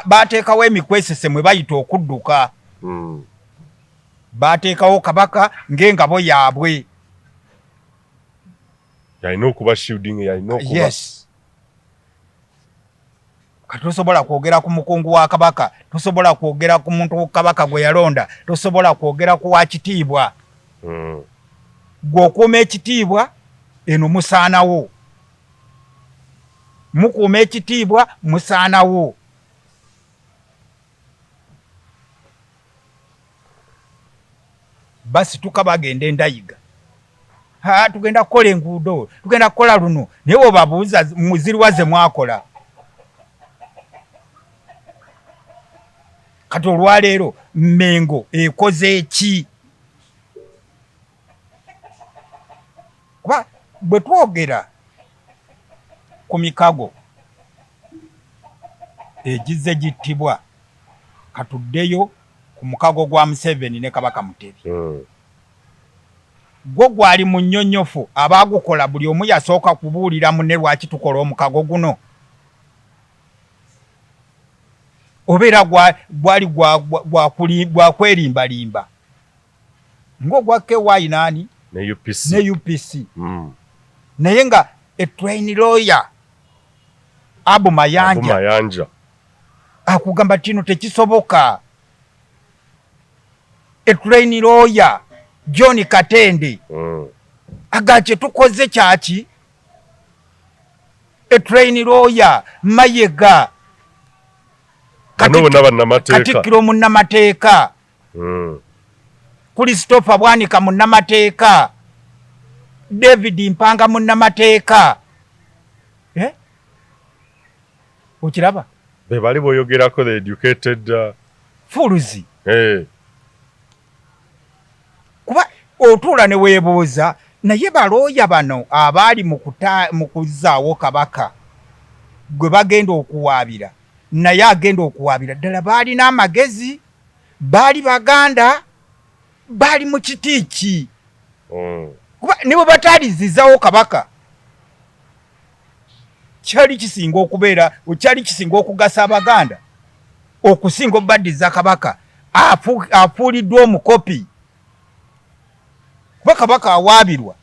bateekawo emikwesese mwe bayita okudduka. Bateekawo kabaka ng'engabo yaabwe.
Yalina okuba shielding, yalina okuba
Yes. Kati tosobola kwogera ku mukungu wa kabaka, tosobola kwogera ku muntu kabaka gwe yalonda, tosobola kwogera ku wa kitiibwa. Gwe okuuma ekitiibwa eno musaanawo, mukuuma ekitiibwa musaanawo. Basituka bagenda endayiga, ha, tugenda kukola enguudo, tugenda kukola luno, naye wobabuuza muziriwa ze mwakola? Kati olwaleero Mengo ekoze ki? Kuba bwe twogera ku mikago egizze gittibwa, katuddeyo ku mukago gwa Museveni ne Kabaka Mutebi. Gwo gwali munnyonnyofu, abaagukola buli omu yasooka kubuulira munne lwaki tukola omukago guno, obeera gwali gwa kwerimbalimba ng'ogwa KY naani
ne UPC.
Ne UPC. Naye nga a trained lawyer Abu
Abu
Mayanja
Mayanja
akugamba kino tekisoboka. A trained lawyer John Katende aga kye tukoze kyaki. A trained lawyer Mayega.
Bano bonna bannamateeka.
Katikkiro munnamateeka. Christopher Bwanika munnamateeka, David Mpanga munnamateeka, eh? Okiraba?
Be bali boyogerako, the educated
fools.
Eh.
Kuba otuula ne weebuuza, naye balooya bano abaali mu kuzzaawo kabaka gwe bagenda okuwaabira, naye agenda okuwaabira ddala baalina amagezi? Baali Baganda? Bali mu kiti ki? Kuba ne bwe bataalizizawo kabaka, kyali kisinga okubeera, kyali kisinga okugasa Abaganda okusinga obaddiza kabaka afuuliddwa omukopi. Kuba kabaka awaabirwa,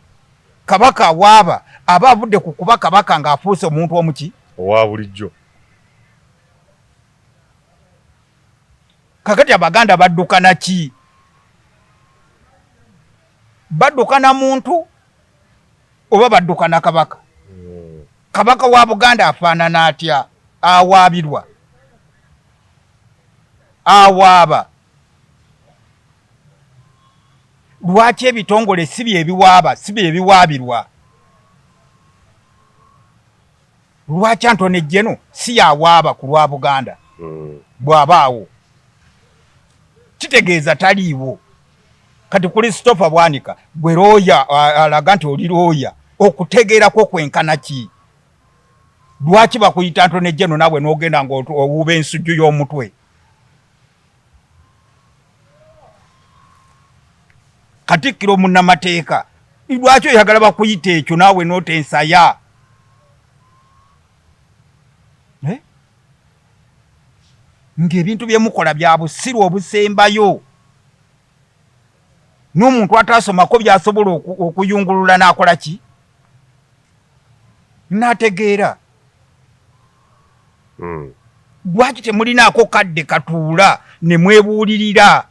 kabaka awaaba aba avudde ku kuba kabaka ng'afuuse omuntu omuki
owa bulijjo.
Kakati Abaganda baddukana ki? Baddukana muntu oba baddukana kabaka? Kabaka wa Buganda afaanana atya? Awaabirwa, awaaba. Lwaki ebitongole si byebiwaaba, si byebiwaabirwa? Lwaki Antony Jeno si yawaaba ku lwa Buganda? Bw'abaawo kitegeeza taliiwo. Kati Christopher Bwanika, gwe looya alaga nti oli looya, okutegeerako kwenkana ki? Lwaki bakuyita Antony Jeno naawe n'ogenda ng'owuuba ensujju y'omutwe? Katikkiro munnamateeka, lwaki oyagala bakuyita ekyo naawe n'ota ensaya? Eh? Ng'ebintu bye mukola bya busiru obusembayo, n'omuntu ataasomako by'asobola okuyungulula n'akola ki n'ategeera. Lwaki temulinaako kadde katuula ne mwebuulirira?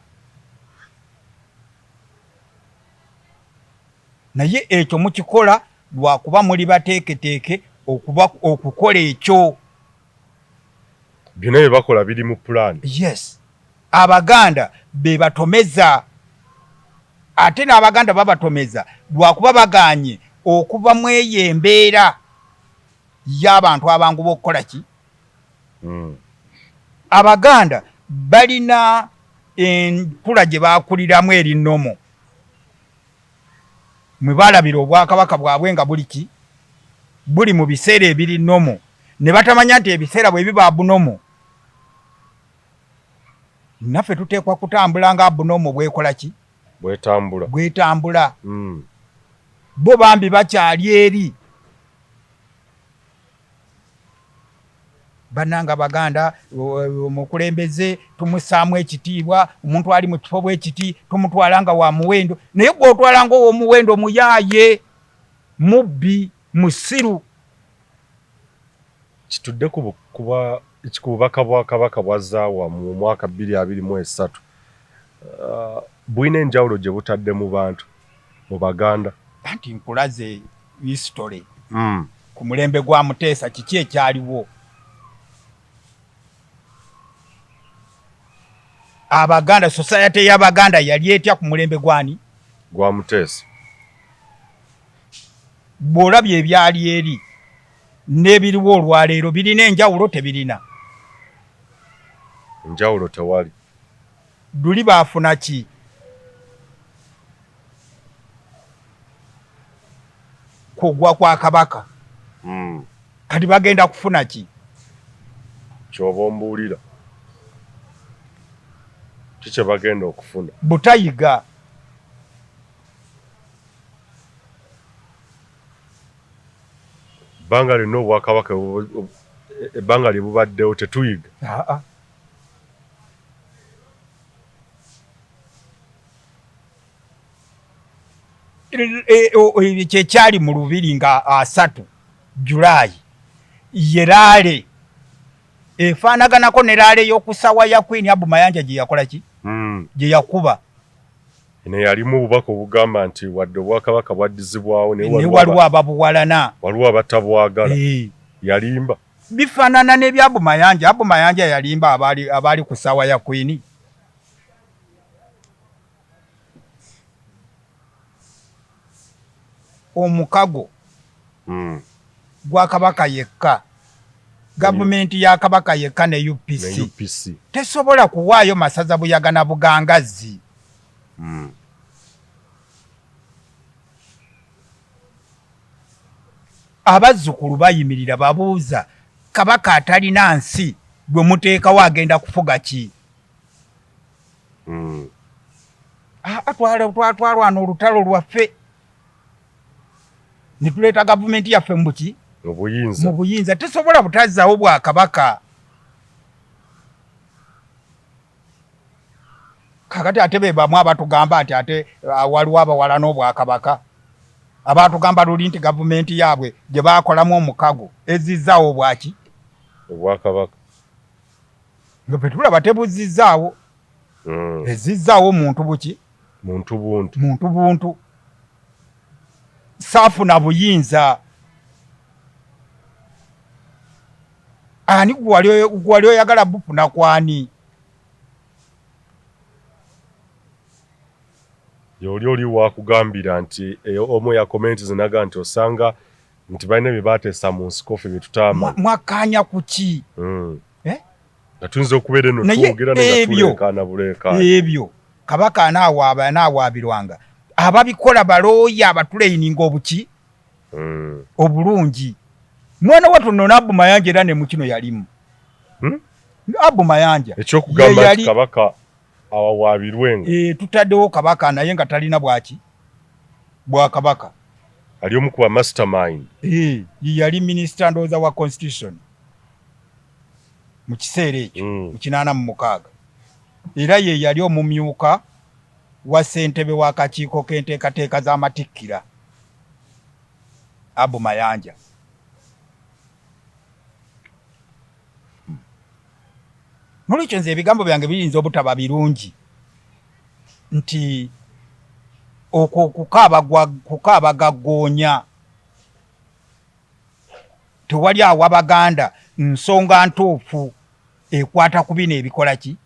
Naye ekyo mukikola lwakuba muli bateeketeeke okukola ekyo.
Byonna bye bakola biri mu pulaani.
Yes, Abaganda be batomeza, ate n'Abaganda babatomeza lwakuba bagaanye okuva mu eyo embeera y'abantu abangu b'okukola ki. Abaganda balina enkula gye bakuliramu eri nomo mwe balabira obwakabaka bwabwe nga buli ki, buli mu biseera ebiri nomo, ne batamanya nti ebiseera bwe biba abunomo naffe tuteekwa kutambula nga abunomo bwekola ki,
bwetambula,
bwetambula. Bo bambi bakyali eri. Bannanga Baganda, omukulembeze tumusaamu ekitiibwa, omuntu ali mu kifo bwekiti tumutwala nga wa muwendo, naye gw'otwala nga ow'omuwendo muyaaye, mubbi, musiru.
Kitudde ku bubaka bwa Kabaka bw'azzaawa mu mwaka 2023, bulina enjawulo gye butadde mu bantu, mu Baganda.
Anti nkulaze history ku mulembe gwa Muteesa kiki ekyaliwo. Abaganda, society y'Abaganda yali etya ku mulembe gwani?
Gwa Muteesa.
Bw'olabye ebyali eri n'ebiriwo olwaleero birina enjawulo, tebirina?
Enjawulo tewali.
Luli baafuna ki? Kugwa kwa Kabaka. Kati bagenda kufuna ki?
Ky'oba ombuulira. Ki kye bagenda okufuna?
Butayiga.
Ebbanga lyonna obwakabaka ebbanga lye bubaddewo tetuyiga.
Kyekyali mu lubiri nga 3 Julaayi ye laale efaanaganako ne laale y'okusawa ya Queen Abu Mayanja gye yakola ki? Gye yakuba.
Eno yalimu obubaka obugamba nti wadde obwakabaka bwaddizibwawo
naye waliwo ababuwalana,
waliwo abatabwagala. Yalimba.
Bifaanana n'ebya Abu Mayanja. Abu Mayanja yalimba abaali ku ssaawa ya Queen. Omukago gwa Kabaka yekka, gavumenti ya Kabaka yekka ne UPC tesobola kuwaayo masaza Buyaga na Bugangazzi. Abazzukulu bayimirira babuuza, Kabaka atalina nsi gwe muteekawo agenda kufuga ki? Twalwana olutalo lwaffe ne tuleeta gavumenti yaffe mu buki?
Mu buyinza.
Mu buyinza. Tesobola butazzaawo bwakabaka. Kakati ate be bamu abatugamba nti ate waliwo abawala n'obwakabaka, abatugamba luli nti gavumenti yaabwe gye baakolamu omukago ezzizaawo obwaki?
Obwakabaka.
Nga ffe tulaba tebuzzizaawo. Ezzizaawo muntu buki?
Muntu buntu.
Muntu buntu. Saafuna buyinza. Ani gwali oyagala bufuna kwani?
Yoli oli wakugambira nti omu ya comment zinaga nti osanga nti balina bye bateesa mu nsiko ffe bye tutamanyi.
Mwakkaanya ku ki? Eh?
Nga tuyinza okubeera eno twogera naye nga tuleekaana buleekaana.
Ebyo Kabaka anaawaabirwanga ababikola balooya abatuleyininga obuki obulungi. Mwana wattu nno n'Abu Mayanja era ne mu kino yalimu. Abu Mayanja.
Ekyokugamba nti Kabaka awawaabirwenga.
Tutaddewo Kabaka naye nga talina bwaki bwa Kabaka.
Ali omu ku ba mastermind.
Ye yali minisita ndowooza wa constitution mu kiseera ekyo mu 86 era ye yali omumyuka wa ssentebe w'akakiiko k'enteekateeka z'amatikkira Abu Mayanja. Nolwekyo nze ebigambo byange biyinza obutaba birungi nti okwo kukaaba gagoonya, tewali awa Baganda nsonga ntuufu ekwata ku bino ebikola ki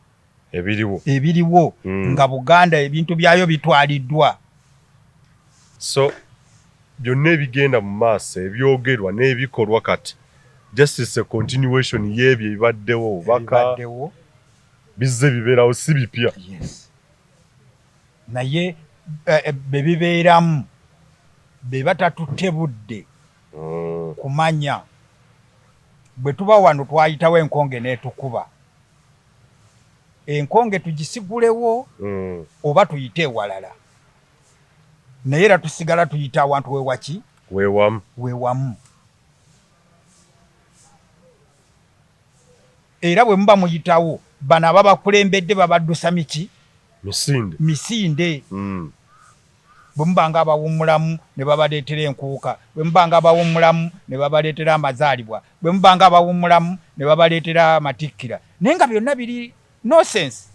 ebiriwo,
ebiriwo nga Buganda ebintu byayo bitwaliddwa.
So byonna ebigenda mu maaso ebyogerwa n'ebikolwa kati just is a continuation y'ebyo ebibaddewo, obubaka bizze bibeerawo, si bipya.
Yes. Naye be bibeeramu be batatutte budde kumanya. Bwe tuba wano twayitawo enkonge n'etukuba. Enkonge tugisigulewo oba tuyite ewalala. Naye era tusigala tuyita awantu wewaki?
Wewamu.
Wewamu. Era bwe muba muyitawo bano ababakulembedde babaddusa miki?
Misinde.
Misinde. Bwe muba nga abawummulamu ne babaleetera enkuuka, bwe muba nga abawummulamu ne babaleetera amazaalibwa, bwe muba nga abawummulamu ne babaleetera amatikkira, naye nga byonna biri nonsense.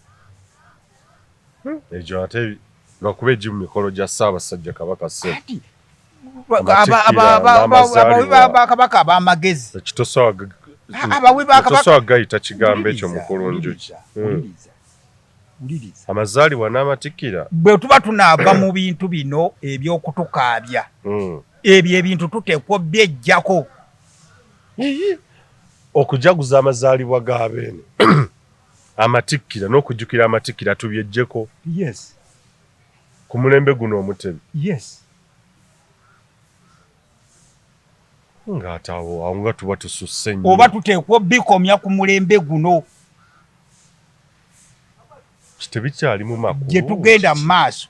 Egyo ate lwakuba egimu mikolo gya Ssaabasajja Kabaka ssebo.
Anti abawi ba Kabaka ab'amagezi.
Abawi ba Kabaka. Tosobola gayita kigambo ekyo mukulu Njuki.
Wuliriza. Wuliriza.
Amazaalibwa n'amatikkira.
Bwe tuba tunaava mu bintu bino eby'okutukaabya, ebyo ebintu tuteekwa obyeggyako.
Okujaguza amazaalibwa ga Beene, amatikkira n'okujjukira amatikkira tubyeggyeko.
Yes.
Ku mulembe guno Omutebi.
Yes.
Ng'ate awo awo nga tuba tususse nnyo.
Oba tuteekwa obikomya ku mulembe guno.
Tebikyalimu makulu.
Gye tugenda mu maaso.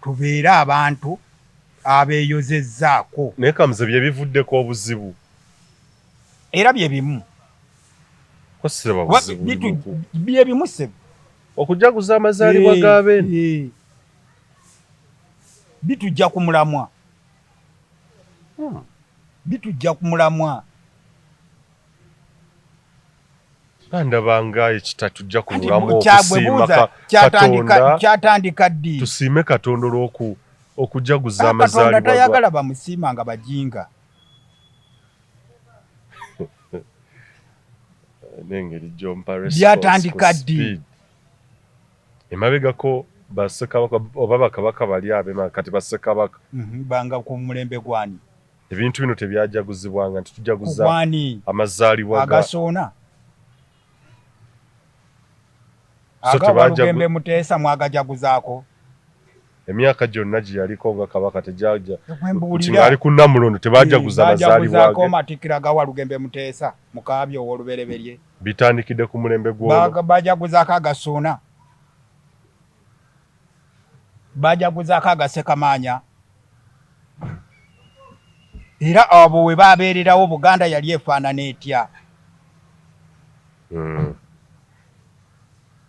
Tubeere abantu abeeyozezzaako.
Naye Kamuze bye bivuddeko obuzibu.
Era bye bimu.
Ko siraba buzibu bulimu.
Bye bimu ssebo.
Okujaguza amazaalibwa ga Beene.
Bitujja ku mulamwa. Bitujja ku mulamwa.
Ndaba nga ekitatujja ku mulamwa okusiima Katonda.
Kyatandika ddi?
Tusiime Katonda olw'oku okujaguza amazaalibwa.
Katonda tayagala bamusiima nga bajinga.
N'engeri gy'ompa response
Byatandika ddi?
Emabegako bassekabaka oba bakabaka bali ab'emabega kati bassekabaka.
Banga ku mulembe gwani?
Ebintu bino tebyajaguzibwanga nti tujaguza amazaalibwa
ga Agasoona. Aga Walugembe Muteesa mwagajaguzaako?
Emyaka gyonna gye yaliko nga kabaka tejaja ng'ali ku Namulondo tebajaguza mazaalibwa ge.
Baajaguzaako amatikkira ga Walugembe Muteesa Mukaabya ow'olubereberye.
Bitandikidde ku mulembe gw'ono.
Bajaguzaako aga Ssuuna. Bajaguzaako agasekamaanya era abo we babeererawo Buganda yali efaanana etya?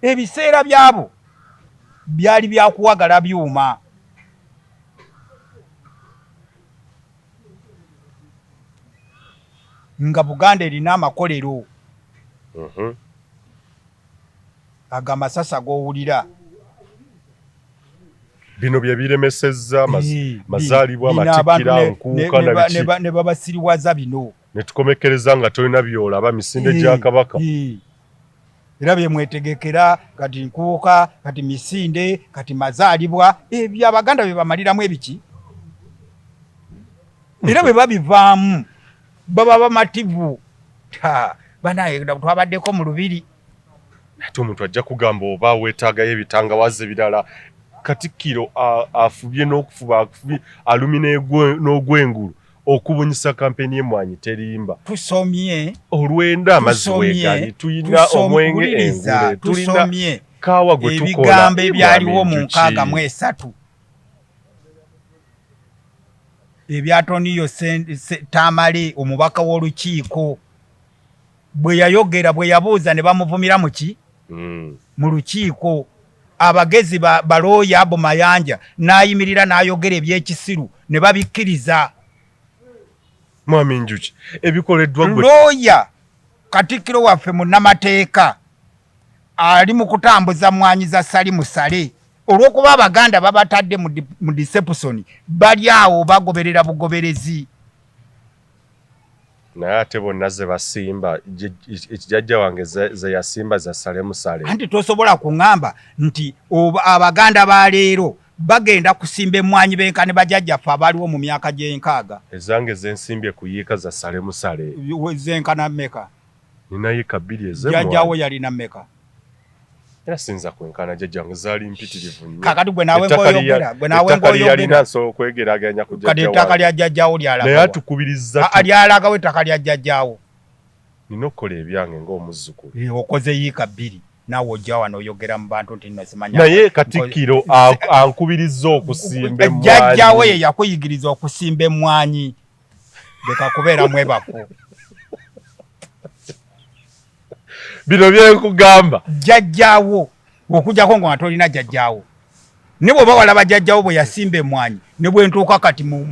Ebiseera byabo byali byakuwagala byuma. Nga Buganda erina amakolero. Ago amasasi ag'owulira.
Bino bye biremesezza mazaalibwa, matikkira, nkuuka na biki.
Ne babasiriwaza bino.
Ne tukomekkereza nga tolina by'olaba misinde gya Kabaka.
Era bye mwetegekera kati nkuuka, kati misinde, kati mazaalibwa, ebyo Abaganda bye bamaliramu ebiki? Era bwe babivaamu baba bamativu. Banaye twabaddeko mu lubiri.
Ate omuntu ajja kugamba oba weetaagayo ebitangawazi ebirala. Katikkiro afubye n'okufuba, afubye alumye n'ogwengulu okubunyisa kampeyini y'emmwanyi terimba.
Tusomye
olwenda amazzi weegali, tulina omwenge engule, tulina kaawa gwe tukola.
Ebigambo ebyaliwo mu 63 ebya Toniyo Tamale omubaka w'olukiiko bwe yayogera, bwe yabuuza ne bamuvumira mu ki? Mu lukiiko. Abagezi balooya Abu Mayanja n'ayimirira n'ayogera eby'ekisiru ne babikkiriza.
Mwami Njuki, ebikoleddwa gwe.
Looya Katikkiro waffe munnamateeka ali mu kutambuza mmwanyi za Salimu Saleh olw'okuba Abaganda babatadde mu deception, bali awo bagoberera bugoberezi.
Naye ate bonna ze basimba, ekijajja wange ze yasimba za sale musale.
Anti tosobola kuŋŋamba nti Abaganda ba leero bagenda kusimba emmwanyi benkane bajjajjaffe abaaliwo mu myaka gy'enkaaga.
Ezange ze nsimbye ku yiika za sale musale.
Zenkana mmeka?
Nina yiika bbiri ez'emmwanyi.
Jjajjaawo yalina mmeka?
Era siyinza kwenkana jjajja wange, zaali mpitirivu nnyo.
Kaakati gwe naawe ng'oyogera, gwe naawe
Ettaka lye yalina nsobola okwegeraageranya ku
Kati
jjajja
ettaka
wange.
lya jjajjaawo lyalagawa?
Naye atukubirizza tu.
Lyalagawa ettaka lya jjajjaawo?
Nina okukola ebyange ng'omuzzukulu.
Eh, okoze yiika bbiri naawe ojja wano oyogera mu bantu nti nno simanya.
Naye Katikkiro ankubirizza okusimba emmwanyi.
Jjajjaawo ye yakuyigiriza okusimba emmwanyi. Leka kubeera mwebafu.
Bino byenkugamba.
Jjajjaawo okujjako nga tolina jjajjaawo. Ne bw'oba walaba jjajjaawo bwe yasimba emmwanyi, ne bwe ntuuka kati mu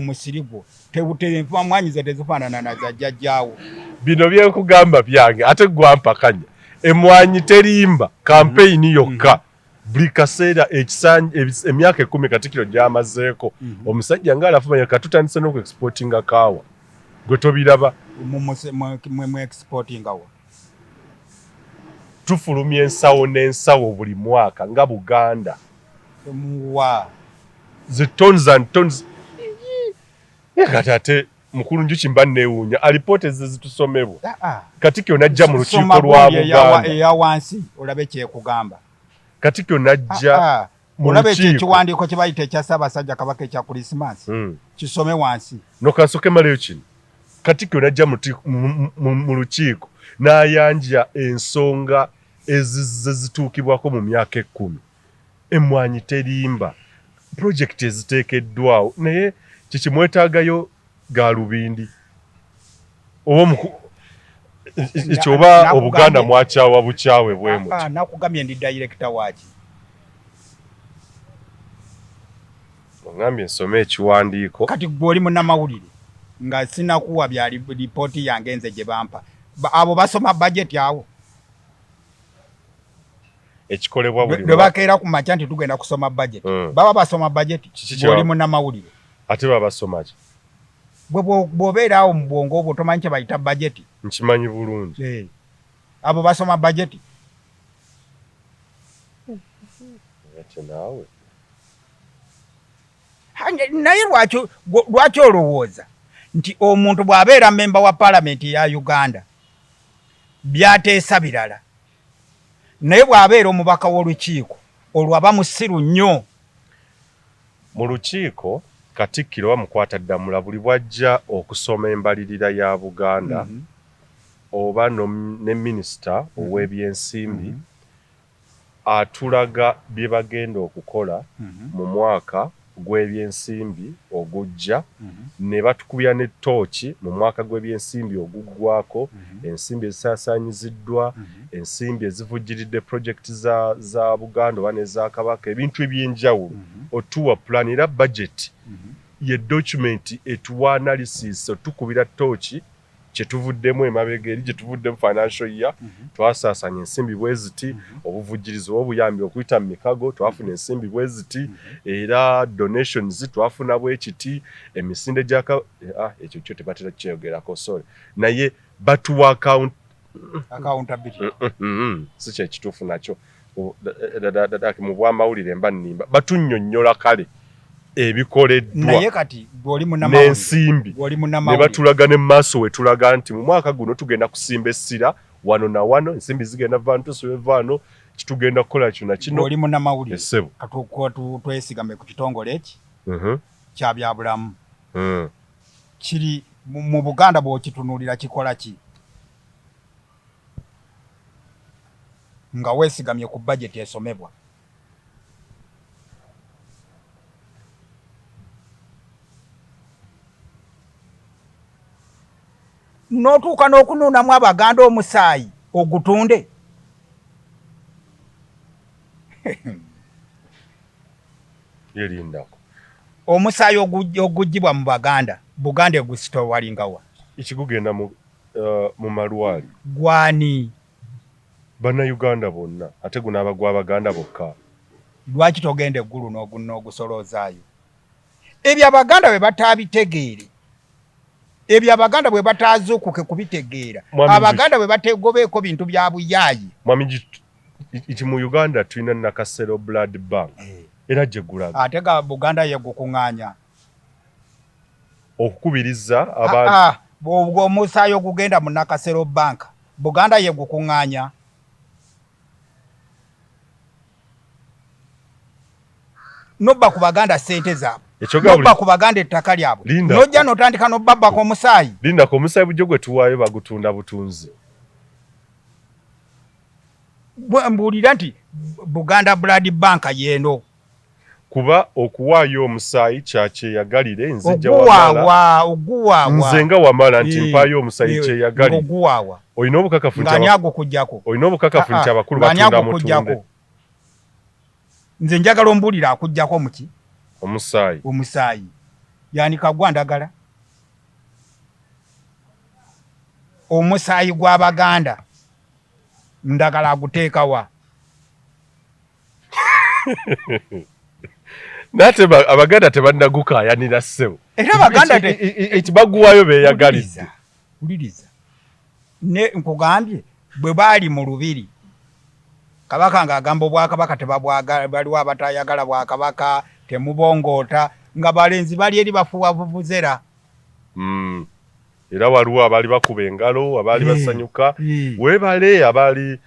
musiri gwo, emmwanyi ze tezifaanana na za jjajjaawo.
Bino byenkugamba byange ate gwampakanya. Emmwanyi terimba, kampeyini yokka. Buli kaseera emyaka 10 Katikkiro gy'amazeeko, omusajja ng'alafumanya katutandise n'okuexportinga kaawa. Gwe tobiraba.
Mu exportinga wa?
Tufulumya ensawo n'ensawo buli mwaka nga Buganda.
Muwa.
The tons and tons. Kati ate mukulu Njuki mba neewuunya alipoota ezo zitusomebwa. Katikkiro n'ajja mu lukiiko lwa Buganda.
Eya wansi olabe kyekugamba.
Katikkiro n'ajja mu
Olabe ekyo
lukiiko.
Ekiwandiiko kye bayita ekya Ssaabasajja Kabaka ekya Kulisimaasi. Kisome wansi.
No kansooke mmaleyo kino. Katikkiro n'ajja mu lukiiko n'ayanja ensonga ezizze zituukibwako mu myaka 10. Emmwanyi terimba. Pulojekiti eziteekeddwawo naye kiki mwetaagayo gaalubindi oba ekyo oba Obuganda mwakyawa bukyawe bwe mutyo.
Nakugambye ndi dayirekita waaki?
Ongambye nsome ekiwandiiko.
Kati ggwe oli munnamawulire nga sinakuwa bya lipooti yange nze gye bampa. Abo basoma bajeti awo.
Ekikolebwa buli
lwe bakeera ku makya nti tugenda kusoma bajeti. Baba basoma bajeti oli munnamawulire.
Ate baba basoma ki?
Gwe bw'obeera awo mu bwongo obwo tomanyi kye bayita bajeti.
Nkimanyi bulungi.
Abo basoma bajeti.
Ate naawe.
Naye lwaki olowooza nti omuntu bw'abeera memba wa paalamenti ya Uganda by'ateesa birala, naye bw'abeera omubaka w'olukiiko olwo aba musiru nnyo?
Mu lukiiko Katikkiro bamukwata ddamula buli bw'ajja okusoma embalirira ya Buganda oba ne minisita ow'ebyensimbi. Atulaga bye bagenda okukola mu mwaka gw'ebyensimbi ogujja, ne batukubira ne ttooki mu mwaka gw'ebyensimbi oguggwako, ensimbi ezisaasaanyiziddwa, ensimbi ezivujjiridde pulojekiti za, za Buganda oba n'eza Kabaka, ebintu eby'enjawulo. Otuwa pulaani era budget ye document etuwa analysis, otukubira ttooki kye tuvuddemu emabega eri gye tuvuddemu financial year. Twasaasanya ensimbi bwe ziti, obuvujjirizi oba obuyambi okuyita mu mikago twafuna ensimbi bwe ziti, era donations twafuna bwe kiti, emisinde gya ah, ekyo kyo tebatera kukyogerako, sorry, naye batuwa account
Accountability.
Si kyekituufu nakyo. Mu bwamawulire mba nnimba, batunnyonnyola kale ebikoleddwa.
Naye kati gw'oli munnamawulire,
n'ensimbi
gw'oli
ne
munnamawulire,
batulaga ne maaso we tulaga nti mu mwaka guno tugenda kusimba essira wano na wano, ensimbi zigenda vaano, tusiba evaano, kitugenda kukola kino na kino.
Gw'oli munnamawulire.
Essebo.
Twesigame ku kitongole eki kya byabulamu kiri mu Buganda, bw'okitunuulira kikola ki nga weesigamye ku bajeti esomebwa? N'otuuka n'okunuunamu Abaganda omusaayi ogutunde.
Yerindako.
Omusaayi oguggyibwa mu Baganda, Buganda egusitowalingawa?
Ekigugenda mu malwaliro.
Gwani?
Bannayuganda bonna, ate gunaaba gw'Abaganda bokka?
Lwaki togenda eggulu n'ogusoloozaayo? Ebyo Abaganda bwe bataabitegeere, ebyo Abaganda bwe bataazuukuke kubitegeera,
Mwami
Abaganda bwe bategobeeko bintu bya buyaayi.
Mwami, nti mu Uganda tulina Nakasero Blood Bank, era gye gulaga.
Ate ga Buganda yegukuŋŋaanya.
Okukubiriza abantu.
Ah, ah, omusaayi ogugenda mu Nakasero Bank, Buganda yegukuŋŋaanya. Nobba ku Baganda ssente zaabwe, nobba ku Baganda ettaka lyabwe, nojja notandika nobabbako omusaayi.
Lindako, omusaayi bujjo gwe tuwaayo bagutunda butunzi?
Mbuulira nti Buganda Blood Bank yeeno.
Kuba okuwaayo omusaayi kyakyeyagalire, nzija
Oguwaawa, oguwaawa.
Nze nga Wamala nti mpaayo omusaayi kyeyagalire.
Oguwaawa.
Olina obukakafu nti
Ng'ani agukuggyako?
Olina obukakafu nti abakulu
Ng'ani
batunda mutunde?
Agukuggyako? Nze njagala ombuulire akuggyako muki?
Omusaayi.
Omusaayi yani? Kagwa Ndagala? Omusaayi gw'Abaganda Ndagala aguteekawa?
Nate Abaganda tebannagukaayanira, ssebo.
Era Abaganda
Eki baguwaayo beeyagalidde.
Wuliriza, ne nkugambye bwe baali mu lubiri, Kabaka ng'agamba obwakabaka tebabwagala, baliwo abatayagala bwakabaka, temubongoota, nga balenzi bali eri bafuuwa vuvuzera.
Era waliwo abaali bakuba engalo, abaali basanyuka, weebale, abaali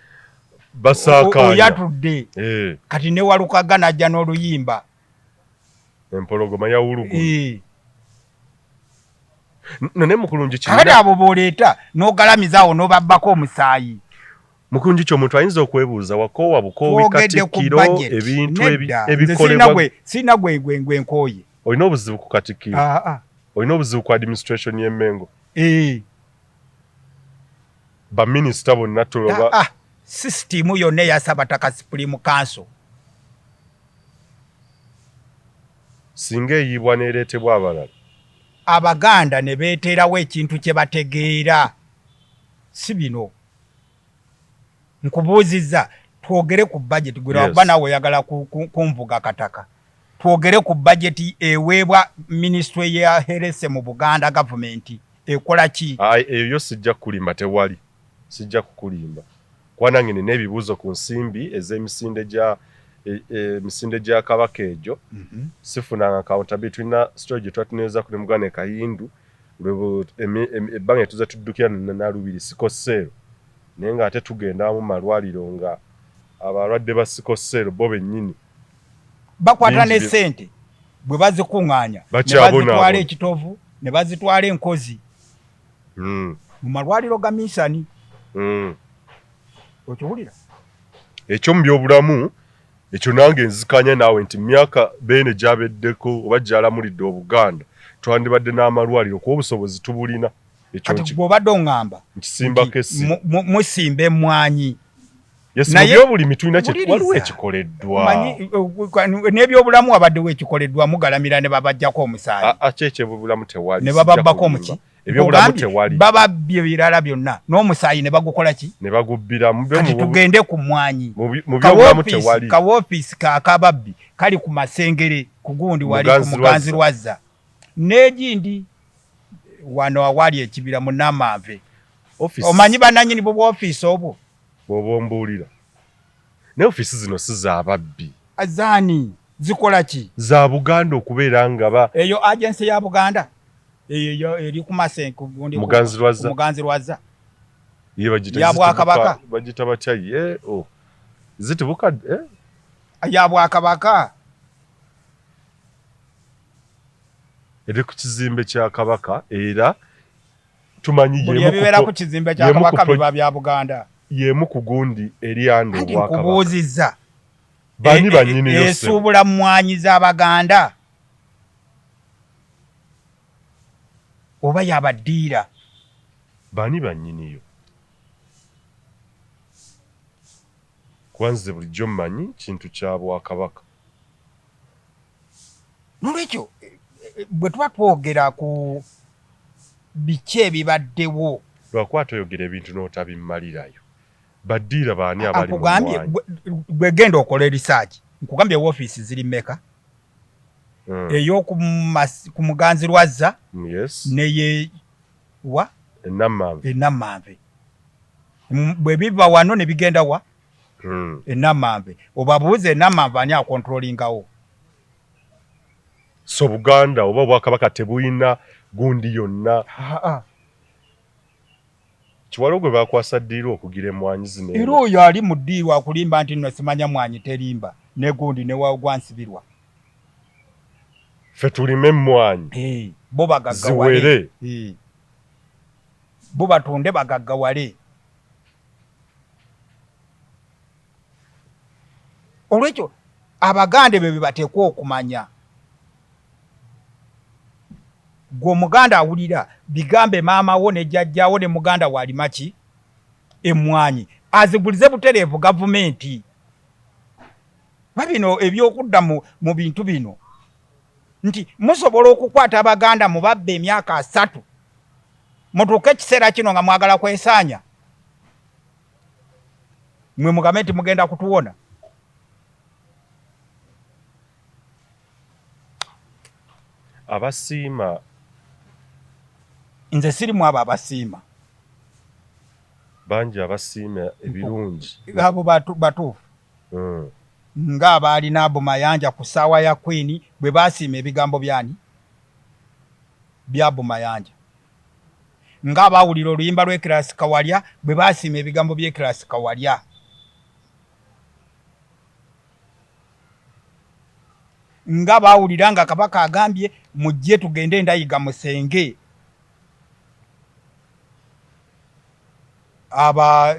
basaakaanya.
Oyatudde. Kati ne Walukaga n'ajja n'oluyimba.
Empologoma yawulugulu. Naye mukulungi
Kakati abo b'oleeta n'ogalamiza awo n'obabbako omusaayi.
Mukulungi, ki omuntu ayinza okwebuuza, wakoowa bukoowi
Twogedde ku
Katikkiro
budget.
ebintu
Nedda, nze
ebikolebwa?
Sirina gwe nkooye.
Olina obuzibu ku Katikkiro?
Ah, ah.
Olina obuzibu ku administration y'Emmengo?
Eh.
Baminisita bonna tuloba?
Ah, ah. Sisitimu yonna eya Ssabataka Supreme Council.
Singa eyiibwa n'ereetebwa abalala?
Abaganda ne beeteerawo ekintu kye bategeera, si bino. Nkubuuzizza twogere ku budget gwe, lwakuba naawe oyagala kunvuga kataka. Twogere ku budget eweebwa minisitule ya health mu Buganda gavumenti, ekola ki?
Eyo yo sijja kukulimba, tewali, sijja kukulimba kuba nange nina ebibuuzo ku nsimbi ez'emisinde gya emisinde gya Kabaka egyo. Sifunanga accountability. Tulina story gye twatuneezaku ne muganda Kahindu ebbanga etuze tuddukira Nalubiri sickle cell, naye ng'ate tugenda mu malwaliro nga abalwadde ba sickle cell bo bennyini
bakwata ne ssente bwe bazikuŋŋaanya ne bazitwala ekitovu ne bazitwala enkozi mu malwaliro ga minsani. Okiwulira?
Ekyo mu byobulamu ekyo nange nzikanya naawe nti myaka Beene gyabeddeko oba gyalamulidde Obuganda twandibadde n'amalwaliro kuba obusobozi tubulina. Ekyo
Kati bw'obadde oŋŋamba
nkisimbako essira.
Musimba emmwanyi.
Yes, mu byobulimi tulina kye waliwo ekikoleddwa.
Omanyi, n'ebyobulamu wabaddewo ekikoleddwa, mugalamira ne babaggyako omusaayi.
Ate ekyobulamu tewali.
Ne bababbako muki?
Ebyobulamu tewali.
Bababbye birala byonna n'omusaayi ne bagukola ki?
Ne bagubbira.
Kati tugende ku mmwanyi.
Mu byobulamu tewali.
Ka woofiisi ka kababbi kali ku Masengere ku gundi wali ku Muganzirwazza. N'egindi wano awali ekibira mu Namanve. Omanyi bannannyini bo bw'ofiisi obwo?
Bw'oba ombuulira. Naye ofiisi zino si za babbi.
Zaani? Zikola ki?
Za Buganda okubeera nga ba.
Eyo agency ya Buganda eyo eri ku Masenke gundi
Muganzirwazza.
Muganzirwazza.
Ye bagita
ya Bwakabaka.
Bagita batya ye oh. Zitibuka eh?
Ya Bwakabaka.
Eri ku kizimbe kya Kabaka era tumanyi
Buli ebibeera ku kizimbe kya Kabaka biba bya Buganda.
Y'emu ku gundi eri ande
Obwakabaka. Nkubuuzizza.
Bani bannyini yo?
Esuubula mmwanyi z'Abaganda oba y'abaddiira?
Bani bannyini yo? Kuba nze bulijjo mmanyi kintu kya Bwakabaka.
Nolwekyo bwe tuba twogera ku biki ebibaddewo.
Lwakuba toyogera ebintu n'otabimmalirayo. Baddiira baani abali mu
Nkugambye
mmwanyi?
Gwe genda okole research. Nkugambye woofiisi ziri mmeka? Ey'oku ku Muganzirwazza neye wa?
E Nammanve.
E Nammanve. Bwe biva wano ne bigenda wa? E Nammanve. Obabuuze e Nammanve ani akontrolingawo?
So Buganda oba Obwakabaka tebulina gundi yonna. Kiwalo gwe bakwasa ddiiru okugira emmwanyi zino.
Era oyo ali mu ddiiru akulimba nti nno simanya mwanyi terimba ne gundi ne wagwa nsibirwa.
Ffe tulime emmwanyi.
Bo bagaggawale.
Ziwere.
Bo batunde bagaggawale. Olwekyo Abaganda ebyo bye bateekwa okumanya. Ggwe Omuganda awulira, bigambe maama wo ne jjajja wo ne muganda wo alima ki? Emmwanyi. Azigulize butereevu gavumenti. Kuba bino eby'okudda mu bintu bino nti musobola okukwata Abaganda mubabbe emyaka 30 mutuuke ekiseera kino nga mwagala kwesaanya. Mwe mugambe nti mugenda kutuwona.
Abasiima.
Nze sirimu abo abasiima.
Bangi abasiima ebirungi.
Abo batuufu. Nga abaalina Abu Mayanja ku ssaawa ya Queen bwe baasiima ebigambo byani? Bya Abu Mayanja. Nga abaawulira oluyimba lw'e Class Kawalya bwe baasiima ebigambo by'e Class Kawalya. Nga baawulira nga Kabaka agambye mujje tugende Ndayiga musenge. Aba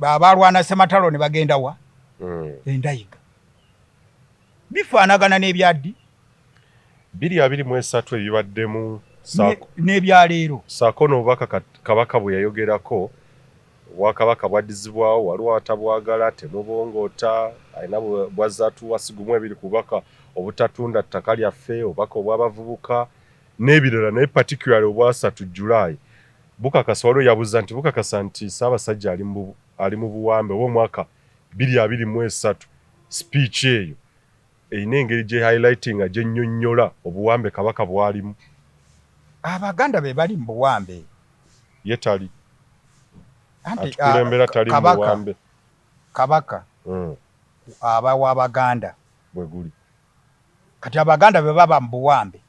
abaalwana Ssematalo ne bagenda wa? E Ndayiga. Bifaanagana n'ebya ddi?
2023 ebibaddemu
n'ebya leero.
Ssaako n'obubaka Kabaka bwe yayogerako, Obwakabaka bwaddizibwawo, waliwo abatabwagala, temubongoota, alina bw'azze atuwa si gumu ebiri ku bubaka obutatunda ttaka lyaffe, obubaka obw'abavubuka n'ebirala naye particularly obwasatu July bukakasa, waliwo eyabuuzizza nti bukakasa nti Ssaabasajja ali mu buwambe oba omwaka 2023 speech eyo erina engeri gye highlightinga gyennyonnyola obuwambe Kabaka bw'alimu.
Abaganda be bali mu buwambe.
Ye tali. Atukulembera tali mu buwambe.
Kabaka aba wa Baganda.
Bwe guli.
Kati Abaganda bwe baba mu buwambe,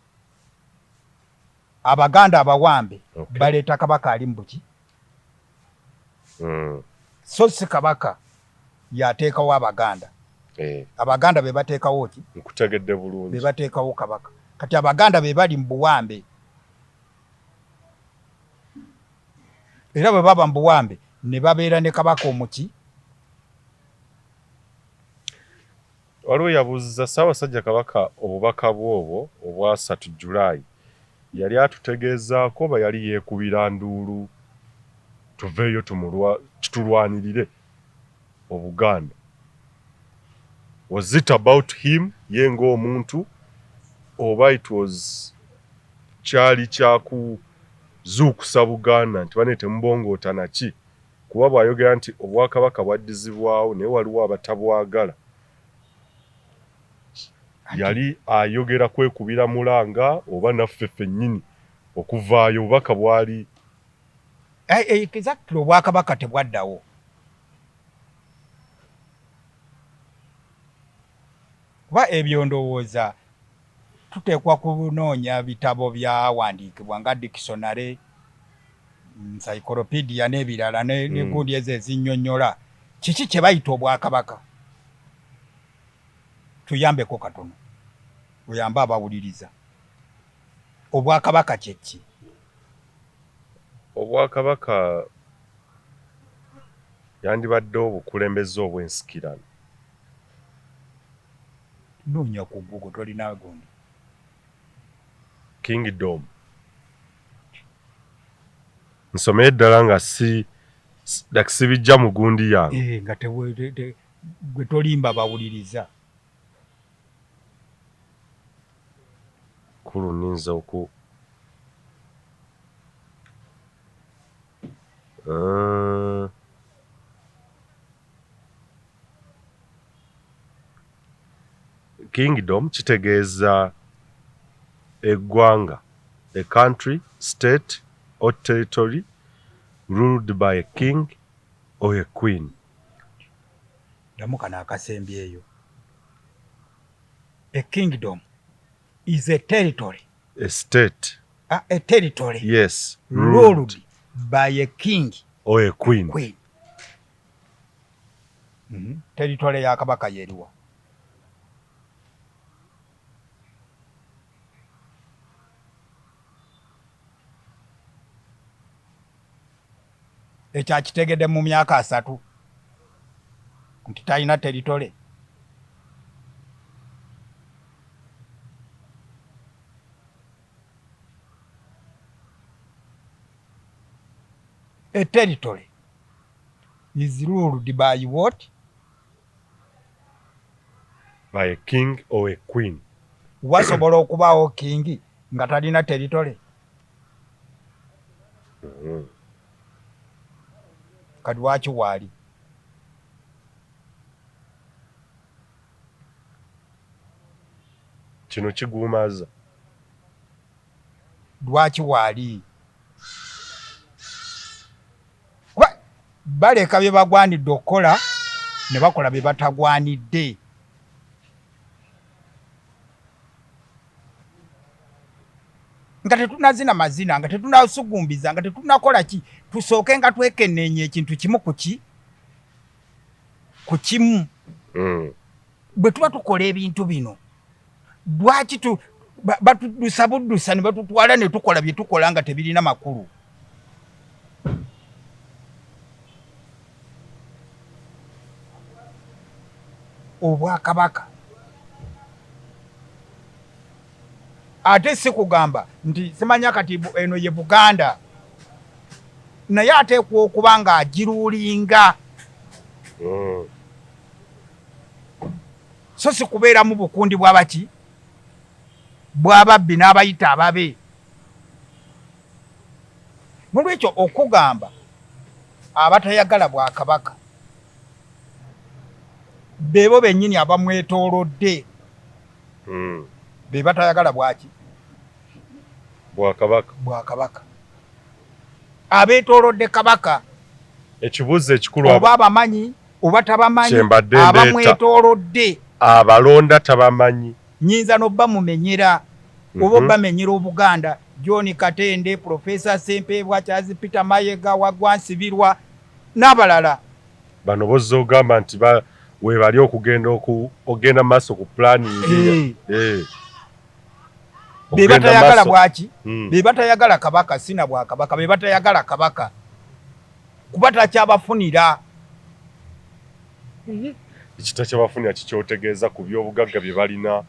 Abaganda abawambe baleeta Kabaka ali mu buki? So si Kabaka y'ateekawo Abaganda. Abaganda be bateekawo ki?
Nkutegedde bulungi.
Be bateekawo Kabaka. Kati Abaganda be bali mu buwambe. Era bwe baba mu buwambe ne babeera ne Kabaka omuki?
Waliwo yabuuziza Ssaabasajja Kabaka obubaka bwe obwo obwa 3 July yali atutegeezaako oba yali yeekubira nduulu tuveeyo tulwanirire Obuganda? Was it about him ye ng'omuntu oba it was kyali kya kuzuukusa Buganda nti bane temubongoota naki? Kuba bw'ayogera nti Obwakabaka bwaddizibwawo naye waliwo abatabwagala, yali ayogera kwekubira mulanga oba naffe ffennyini okuvaayo? Obubaka bwali
Exactly, Obwakabaka tebwaddawo kuba ebyo ndowooza tuteekwa kunoonya bitabo byawandiikibwa nga dictionary, encyclopedia n'ebirala negundi ezo ezinnyonnyola kiki kye bayita Obwakabaka. Tuyambeko katono, oyambe abawuliriza, Obwakabaka kye ki?
Obwakabaka yandibadde obukulembeze obw'ensikirano.
Noonya ku Google, tolina gundi.
Kingdom. Nsomeye ddala nga si like sibijja mu gundi yange.
Nga gwe tolimba bawuliriza.
Kulu nninza oku Kingdom kitegeeza eggwanga, a country, state or territory ruled by a king or a queen.
Ddamu kano akasembyeyo. A kingdom is a territory.
A state.
A territory.
Yes.
Ruled by a king
or a queen.
Queen. Territory ya Kabaka yeriwa? Ekyo akitegedde mu myaka 30 nti talina territory. A territory is ruled by what?
By a king or a queen.
Wasobola okubaawo king nga talina territory? Kati lwaki waali?
Kino kigumaza.
Lwaki waali? Kuba baleka bye bagwanidde okukola ne bakola bye batagwanidde. Nga tetunazina mazina, nga tetunasugumbiza, nga tetunakola ki, tusooke nga twekenneenya ekintu kimu ku ki ku kimu. Bwe tuba tukola ebintu bino, lwaki batuddusa buddusa ne batutwala ne tukola bye tukola nga tebirina makulu? Obwakabaka ate si kugamba nti simanya kati eno ye Buganda, naye ateekwa okuba ng'agiruulinga. So si kubeeramu bukundi bw'abaki bw'ababbi n'abayita ababe. Nolwekyo okugamba abatayagala bwakabaka bebo bennyini abamwetoolodde be batayagala bwaki
bwakabaka.
Bwakabaka abeetoolodde Kabaka.
Ekibuuzo ekikulu
oba abamanyi oba tabamanyi,
Kyembadde ndeeta.
abamwetoolodde
abalonda tabamanyi.
Nyinza n'obamumenyera oba obamenyera Obuganda. John Katende, Profesa Sempebwa, Charles Peter Mayega, Wagwa Nsibirwa n'abalala.
Bano bozza ogamba nti webali okugenda ogenda maaso ku planning.
Be batayagala bwaki? Be batayagala Kabaka, sina bwakabaka, be batayagala Kabaka kuba takyabafunira.
Ekitakyabafunira kikyotegeeza ku byobugagga bye balina.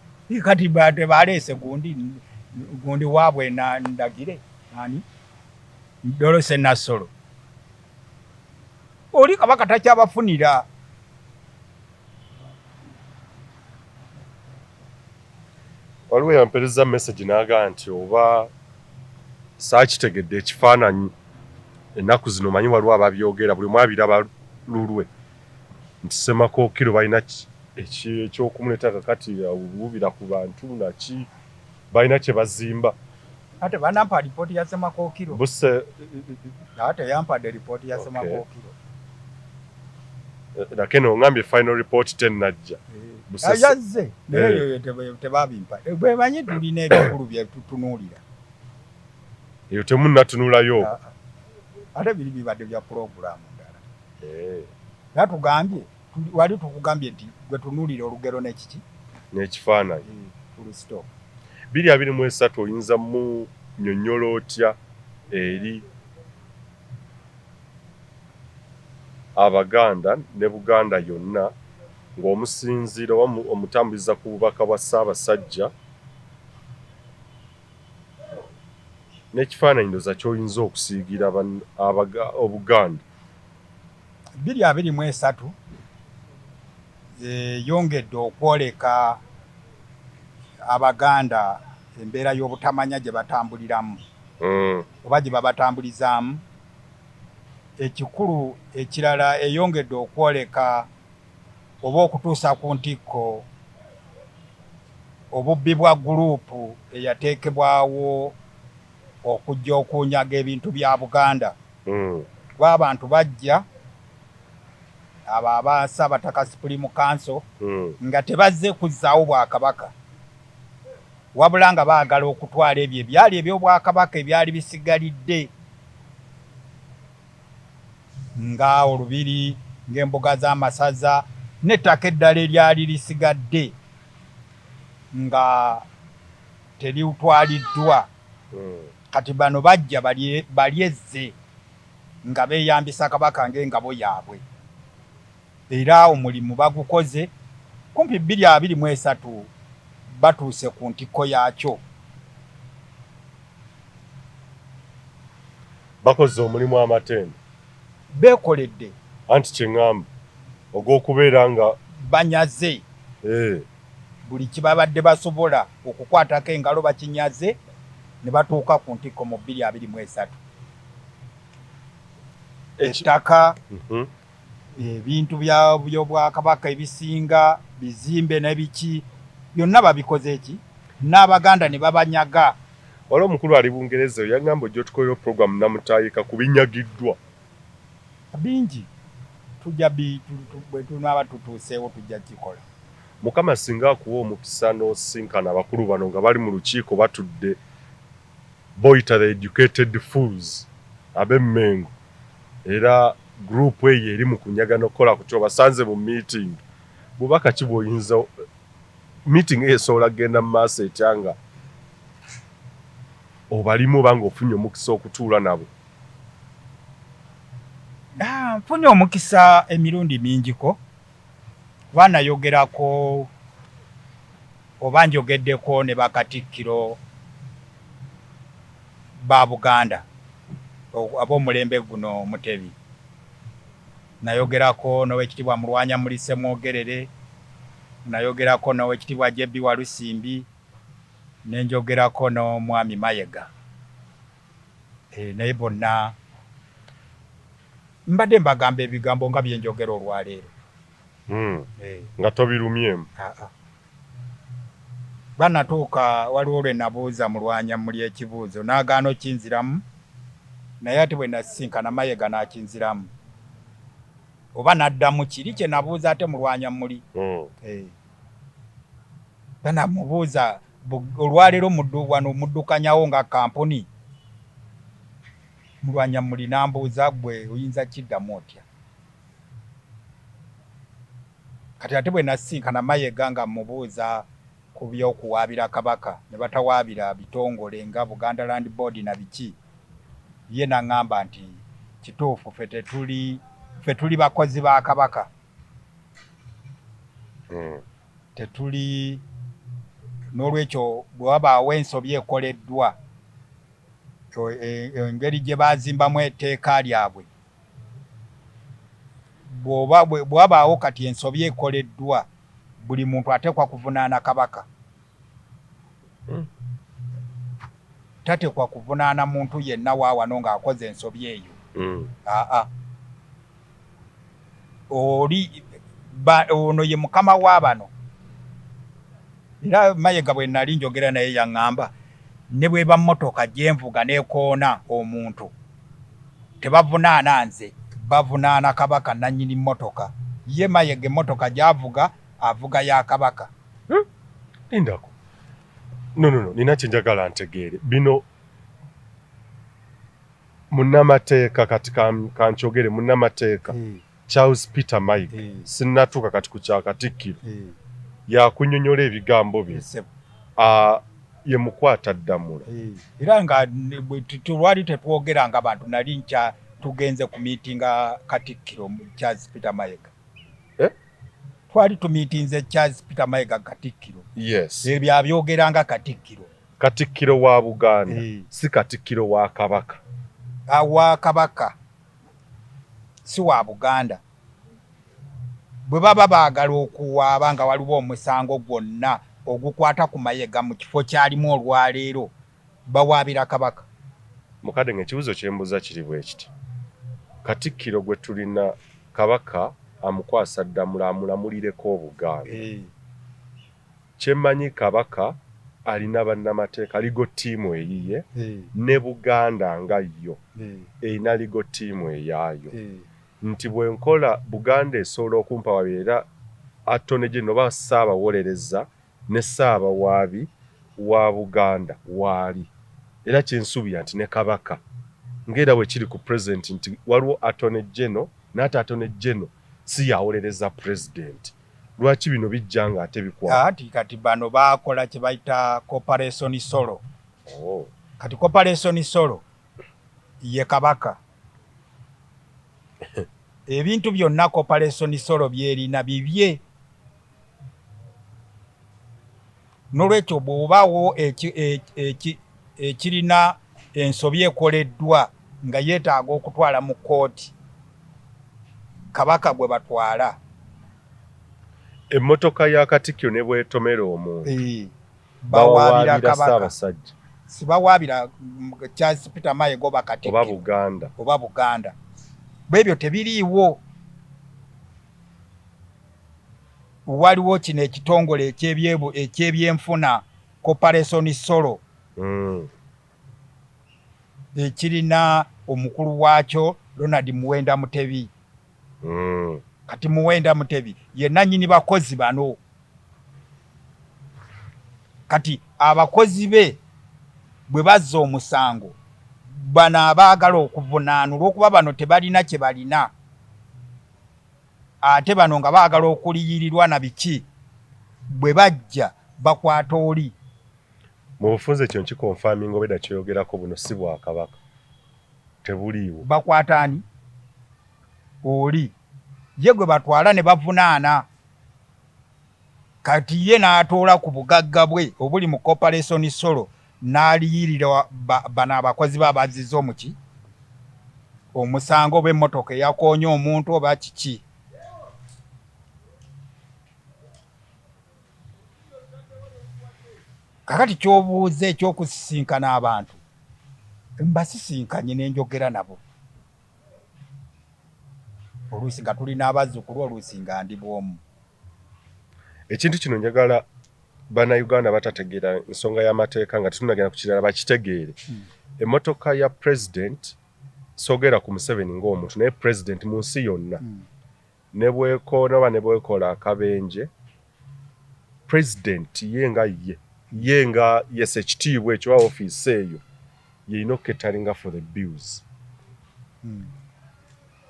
Kati baleese gundi gundi waabwe na Ndagire ani Dorose Nassolo, oli Kabaka takyabafunira.
Waliwo yampereza message n'agamba nti oba saakitegedde ekifaananyi ennaku zino, manyi waliwo ababyogera buli omu abiraba lulwe, nti Ssemakookiro balina ekyokumuleeta kakati obuwubira ku bantu naki balina kye bazimba.
Ate banampa lipooti ya Ssemakookiro.
Buse.
Ate yampadde lipooti ya Ssemakookiro.
Nakeno ongambye final report tennajja.
Yazze naye tebabimpa. Bwemanyi tulina ebikulu bye tutunuulira.
Eyo temunnatunulayo.
Ate biri bibadde bya pulogulaamu ndala. Era tugambye wali tukugambye nti gwe tunuulira olugero n'ekiki
n'ekifaananyi.
Full stop.
2023 oyinza mu nnyonnyola otya eri Abaganda ne Buganda yonna ng'omusinziira oba omutambuliza ku bubaka bwa Ssaabasajja n'ekifaananyi ndowooza ky'oyinza okusiigira Obuganda?
2023 eyongedde okwoleka Abaganda embeera y'obutamanya gye batambuliramu oba gye babatambulizaamu. Ekikulu ekirala, eyongedde okwoleka oba okutuusa ku ntikko obubbi bwa guruupu eyateekebwawo okujja okunyaga ebintu bya Buganda. Kuba abantu bajja abo aba Saabataka Supreme Council nga tebazze kuzzaawo Bwakabaka, wabula nga baagala okutwala ebyo ebyali eby'Obwakabaka ebyali bisigalidde, nga olubiri, ng'embuga z'amasaza n'ettaka eddala eryali lisigadde nga teritwaliddwa. Kati bano bajja balyezze nga beeyambisa Kabaka ng'engabo yaabwe, era omulimu bagukoze kumpi 2023 batuuse ku ntikko yaakyo.
Bakoze omulimu amatendo.
Beekoledde.
Anti kye ŋŋamba ogw'okubeera nga
banyaze buli kibabadde basobola okukwatako engalo bakinyaze ne batuuka ku ntikko mu 2023. Ettaka, ebintu by'Obwakabaka ebisinga, bizimbe n'ebiki byonna babikoze eki n'Abaganda ne babanyaga.
Waliwo omukulu ali Bungereza oyo yaŋŋamba ojja otukolera program namutaayika ku binyagiddwa.
Bingi, tujja bwe tunaaba tutuuseewo tujja kikola.
Mukama singa akuwa omukisa n'osinkana abakulu bano nga bali mu lukiiko batudde, boyita the educated fools ab'Emmengo, era group eyo eri mu kunyaga n'okukola kutyo, obasanze mu meeting, bubaka ki bw'oyinza? Meeting eyo esobola kugenda mu maaso etya nga obalimu oba nga ofunye omukisa okutuula nabo?
Nfunye omukisa emirundi mingiko, kuba nayogerako oba njogeddeko ne bakatikkiro ba Buganda ab'omulembe guno Mutebi. Nayogerako n'Owekitiibwa Mulwanya Muli Ssemwogerere, nayogerako n'Owekitiibwa JB Walusimbi, ne njogerako n'Omwami Mayega. Naye bonna mbadde mbagamba ebigambo nga bye njogera olwaleero.
Nga tobirumyemu?
Banatuuka waliwo lwe nabuuza Mulwanya Muli ekibuuzo n'agaana okinziramu, naye ate bwe nasisinkana Mayega n'akinziramu oba n'addamu kiri kye nabuuza ate Mulwanya Muli. Banamubuuza olwaleero wano muddukanyawo nga kampuni. Mulwanya Muli n'ambuuza, gwe oyinza kiddamu otya? Kati ate bwe nasisinkana Mayega nga mubuuza ku by'okuwaabira Kabaka ne batawaabira bitongole nga Buganda Land Board na biki, ye n'aŋŋamba nti kituufu, ffe tetuli, ffe tuli bakozi ba Kabaka. Tetuli n'olwekyo bwe wabaawo ensobi ekoleddwa, engeri gye baazimbamu etteeka lyabwe, bw'oba bwe wabaawo kati ensobi ekoleddwa, buli muntu ateekwa kuvunaana Kabaka. Tateekwa kuvunaana muntu yenna wa wano ng'akoze ensobi eyo. Aa, oli ono ye mukama wa bano. Era Mayiga bwe nali njogera naye yaŋŋamba ne bweba mmotoka gyenvuga n'ekoona omuntu, tebavunaana nze, bavunaana Kabaka nannyini mmotoka. Ye Mayiga emmotoka gy'avuga avuga ya Kabaka.
Lindako. No, no, no, nina kye njagala ntegeere. Bino munnamateeka kati kankyogere munnamateeka Charles Peter Mayiga, sinnatuuka kati ku kya Katikkiro, yakunyonyola ebigambo bino. Ye mukwata ddamula.
Era nga tulwali tetwogera nga bantu, nali nkya tugenze ku miitinga Katikkiro Charles Peter Mayiga. Twali tumiitinze Charles Peter Mayiga Katikkiro. Ebyo abyogera nga Katikkiro.
Katikkiro wa Buganda, si Katikkiro wa Kabaka.
Wa Kabaka, si wa Buganda. Bwe baba baagala okuwaaba nga waliwo omusango gwonna ogukwata ku Mayiga mu kifo kyalimu olwaleero, bawaabira Kabaka.
Mukadde, ng'ekibuuzo kye mbuuza kiri bwe kiti: Katikkiro gwe tulina, Kabaka amukwasa ddamula amulamulireko Obuganda. Kyemmanyi Kabaka alina bannamateeka, legal team eyiye, ne Buganda nga yo erina legal team eyaayo. Nti bwe nkola Buganda esobola okumpawaabira, era Attorney General oba Ssaabawolereza ne Ssaabawaabi wa Buganda waali. Era kyensuubira nti ne Kabaka ng'era bwe kiri ku President nti waliwo Attorney General, n'ate Attorney General si y'awolereza President. Lwaki bino bijja ng'ate bikwata?
Ati kati bano baakola kye bayita corporation solo. Kati corporation solo ye Kabaka. Ebintu byonna corporation solo byerina bibye. N'olwekyo bw'obaawo ekirina ensobi ekoleddwa nga yeetaaga okutwala mu kkooti, Kabaka gwe batwala.
Emmotoka ya Katikkiro ne bw'etomera omuntu,
bawaabira
bawaabira
Kabaka.
Ssaabasajja.
Sibawaabira Charles Peter Mayiga oba
oba
Katikkiro.
Buganda.
Oba Buganda. Bwebyo tebiriiwo. Waliwo kino ekitongole eky'ebyenfuna, Corporation Solo, ekirina omukulu waakyo Ronald Muwenda Mutebi. Kati Muwenda Mutebi ye nannyini bakozi bano. Kati abakozi be bwe bazza omusango, bano abaagala okuvunaana olw'okuba bano tebalina kye balina, ate bano nga baagala okuliyirirwa na biki, bwe bajja bakwata oli.
Mu bufunze ekyo nkiconfirminga obwedda kyoyogerako, buno si bwakabaka, tebuliiwo.
Bakwata ani? Oli ye gwe batwala ne bavunaana. Kati ye n'atoola ku bugagga bwe obuli mu Corporation Solo n'aliyirira bano abakozi be abazizza omuki omusango, oba emmotoka eyakoonye omuntu oba kiki. Kakati ky'obuuza eky'okusisinkana abantu, mbasisinkanye ne njogera nabo. Oluusi nga tulina abazzukulu, oluusi nga ndi bw'omu.
Ekintu kino njagala Bannayuganda batategeera nsonga y'amateeka nga tetunnagenda ku kirala bakitegeere. Emmotoka ya President, soogera ku Museveni ng'omuntu, naye President mu nsi yonna, ne bwekoona oba ne bwekola akabenje, President ye nga ye, ye nga yes ekitiibwa ekyo oba ofiisi eyo y'erina okucateringa for the bills.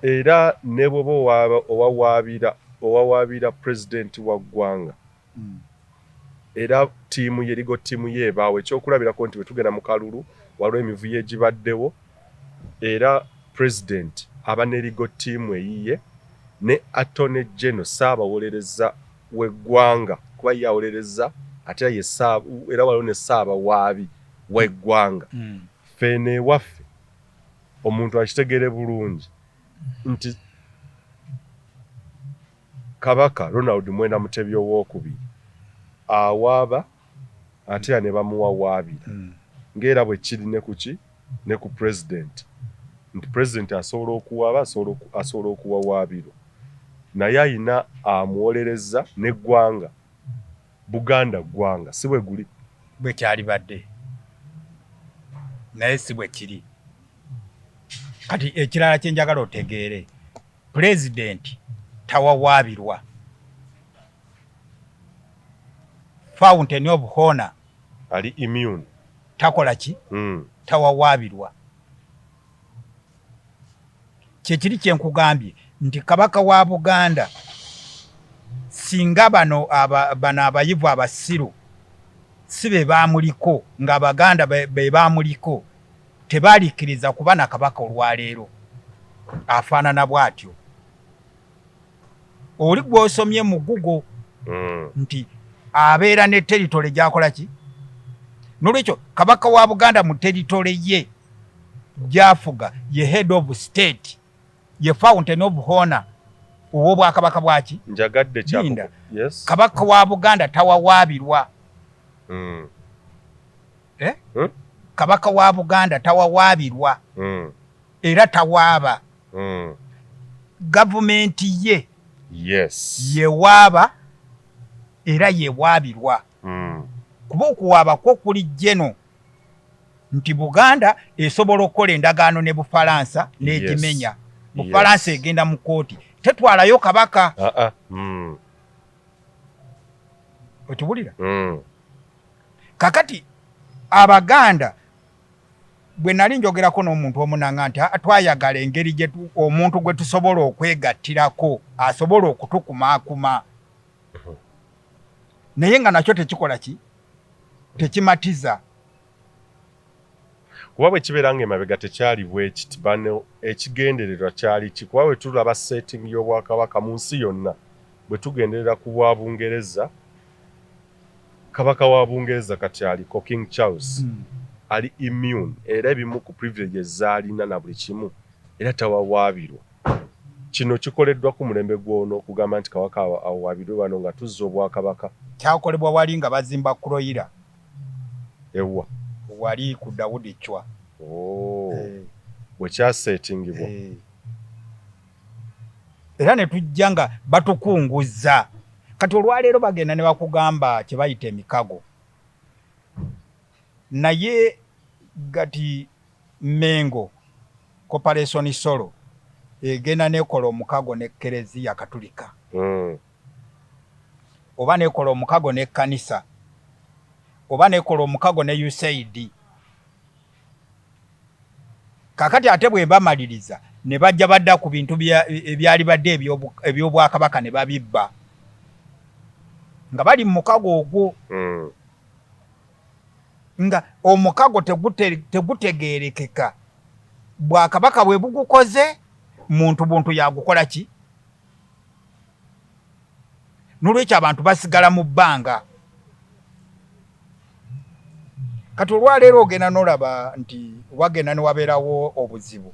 Era ne bw'oba owawaabira President wa ggwanga, era ttiimu ye, legal team ye ebaawo. Ekyokulabirako nti bwe tugenda mu kalulu waliwo emivuyo egibaddewo, era President aba ne legal team eyiye ne Attorney General, Ssaabawolereza w'eggwanga kuba ye awolereza ate era ye era waliwo ne ssaabawaabi w'eggwanga. Ffe eno ewaffe omuntu akitegeere bulungi nti Kabaka Ronald Mwenda Mutebi Owookubiri awaaba ate era ne bamuwawaabira ng'era bwe kiri ne ku ki ne ku pulezidenti nti pulezidenti asobola okuwaaba asobola okuwawaabirwa naye ayina amuwolereza n'eggwanga. Buganda ggwanga si bwe guli?
Bwe kyalibadde naye si bwe kiri. Kati ekirala kye njagala otegeere, pulezidenti tawawaabirwa. Fountain of Honor
ali immune,
takola ki? Tawawaabirwa. Kyekiri kyenkugambye nti Kabaka wa Buganda singa bano bano abayivu abasiru si be baamuliko, nga Abaganda be baamuliko, tebalikkiriza kuba na Kabaka olwaleero afaanana bw'atyo. Oli gw'osomye mu Google nti abeera ne territory gy'akola ki? N'olwekyo Kabaka wa Buganda mu territory ye gy'afuga ye head of state, ye fountain of honor ow'obwakabaka bwaki?
Njagadde kya
Linda.
Yes.
Kabaka wa Buganda tawawaabirwa. Eh?
Hmm?
Kabaka wa Buganda tawawaabirwa. Era tawaaba. Gavumenti ye yewaaba era yewaabirwa. Kuba okuwaaba kwo kuli jeno nti Buganda esobola okukola endagaano ne Bufalansa n'egimenya. Bufalansa egenda mu kkooti, tetwalayo Kabaka. Okiwulira? Kakati Abaganda bwe nali njogerako n'omuntu omu nanga nti twayagala engeri gye omuntu gwe tusobola okwegattirako asobola okutukumaakuma, naye nga nakyo tekikola ki, tekimatiza.
Kuba bwe kibeera nga emabega tekyali bwe kiti, bano ekigendererwa kyali ki? Kuba bwe tulaba setting y'Obwakabaka mu nsi yonna, bwe tugenderera ku bwa Bungereza, Kabaka wa Bungereza kati aliko King Charles ali immune, era ebimu ku privileges z'alina na buli kimu era tawawaabirwa. Kino kikoleddwa ku mulembe gw'ono okugamba nti Kabaka awawaabirwe wano nga tuzza Obwakabaka?
Kyakolebwa wali nga bazimba Kuroila.
Ewa?
Wali ku Daudi Chwa.
Oh. Bwe kyasetingibwa.
Era ne tujja nga batukunguzza. Kati olwaleero bagenda ne bakugamba kye bayita emikago. Naye gati Mengo Corporation Solo egenda nekola omukago ne Kereziya Katulika. Oba nekola omukago ne Kanisa. Oba nekola omukago ne USAID. Kakati ate bwe bamaliriza ne bajja badda ku bintu ebyalibadde eby'Obwakabaka ne babibba nga bali mu mukago ogwo. Nga omukago tegutegeerekeka, Bwakabaka bwe bugukoze, muntu buntu yagukola ki? N'olwekyo abantu basigala mu bbanga. Kati olwaleero ogenda n'olaba nti wagenda ne wabeerawo obuzibu,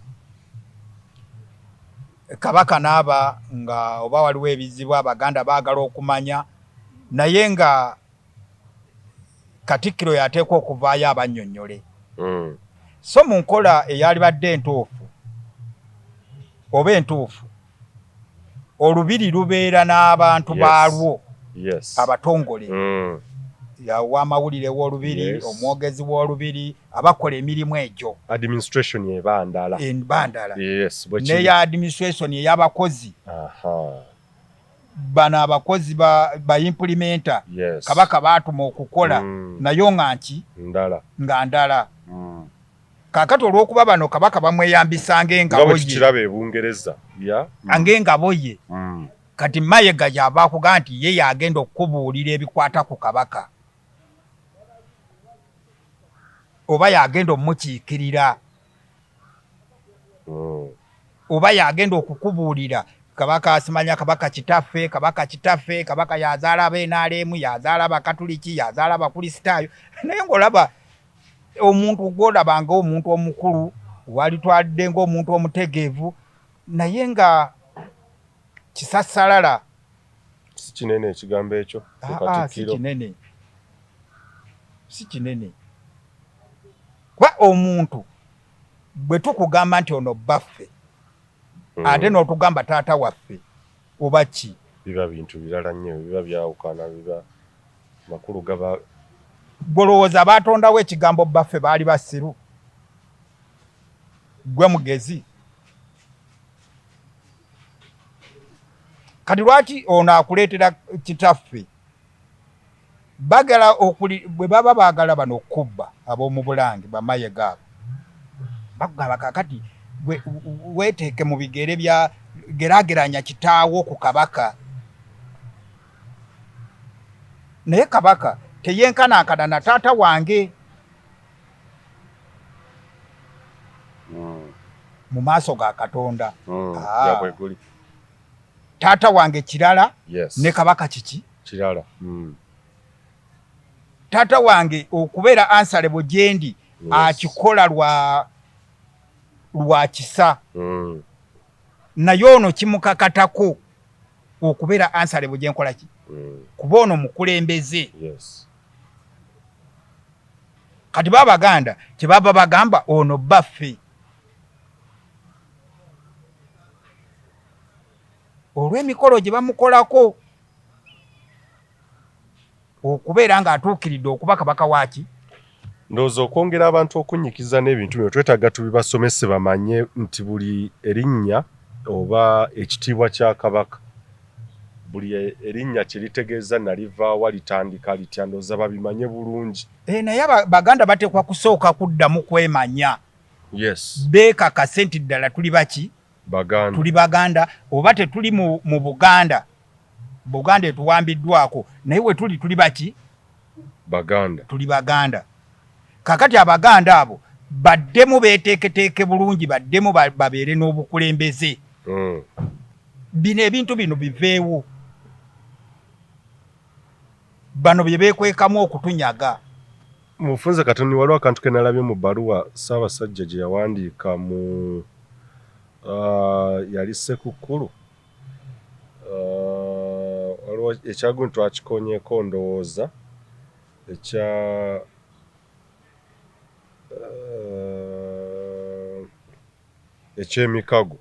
Kabaka n'aba nga oba waliwo ebizibu Abaganda baagala okumanya, naye nga Katikkiro y'ateekwa okuvaayo abannyonnyole. So mu nkola eyalibadde entuufu oba entuufu, olubiri lubeera n'abantu baalwo abatongole, ow'amawulire w'olubiri, omwogezi w'olubiri, abakola emirimu egyo.
Administration eba ndala.
Eba ndala. N'eya administration ey'abakozi. Bano abakozi ba implementer Kabaka baatuma okukola nayo nga nki?
Ndala.
Nga ndala. Kaakati olw'okuba bano Kabaka bamweyambisa ng'engabo ye.
Nga bwe tukiraba e Bungereza.
Ng'engabo ye. Kati Mayiga y'ava akugamba nti ye y'agenda okukubuulira ebikwata ku Kabaka. Oba y'agenda omukiikirira. Oba y'agenda okukubuulira. Kabaka asimanya Kabaka kitaffe, Kabaka kitaffe, Kabaka yazaala ab'NRM, yazaala Abakatuliki, yazaala Abakulisitaayo, naye ng'olaba omuntu gw'olaba ng'omuntu omukulu walitwadde ng'omuntu omutegeevu, naye nga kisasalala.
Si kinene ekigambo ekyo.
Si kinene, si kinene, kuba omuntu bwe tukugamba nti ono bbaffe, ate n'otugamba taata waffe oba ki,
biba bintu birala nnyo, biba byawukana, biba makulu gaba.
Golowooza batondawo ekigambo bbaffe baali basiru? Gwe mugezi. Kati lwaki ono akuleetera kitaffe? Bagala okuli bwe baba baagala bano okubba ab'omu Bulange Bamayega abo bakugamba kakati weeteeke mu bigere bya geraageranya kitaawo ku Kabaka, naye Kabaka teyenkanankana na taata wange mu maaso ga Katonda. Taata wange kirala, ne Kabaka kiki?
Kirala.
Taata wange okubeera answerable gyendi akikola lwa kisa, naye ono kimukakatako okubeera answerable gyenkola ki, kuba ono mukulembeze. Kati babaganda kyebava bagamba ono baffe olw'emikolo gye bamukolako okubeera ng'atuukiridde okuba kabaka waaki.
Ndowooza okwongera abantu okunnyikiza n'ebintu bino twetaaga tubibasomese bamanye nti buli erinnya oba ekitiibwa kya Kabaka, buli erinnya kye litegeeza, nalivaawa, litandika litya, ndowooza babimanye bulungi.
Naye Baganda bateekwa kusooka kuddamu kwemanya. Beekakase nti ddala tuli baki?
Baganda.
Tuli Baganda oba tetuli mu Buganda. Buganda etuwambiddwako, naye we tuli tuli baki?
Baganda.
Tuli Baganda. Kakati Abaganda abo baddemu beeteeketeeke bulungi, baddemu babeere n'obukulembeze. Bino ebintu bino biveewo, bano bye beekwekamu okutunyaga.
Mufunze katoni, waliwo akantu ke nalabye mu bbaluwa Ssaabasajja gye yawandiika mu yali Sekukkulu, waliwo ekyagundi twakikonyeeko ndowooza ekya ekyemikago,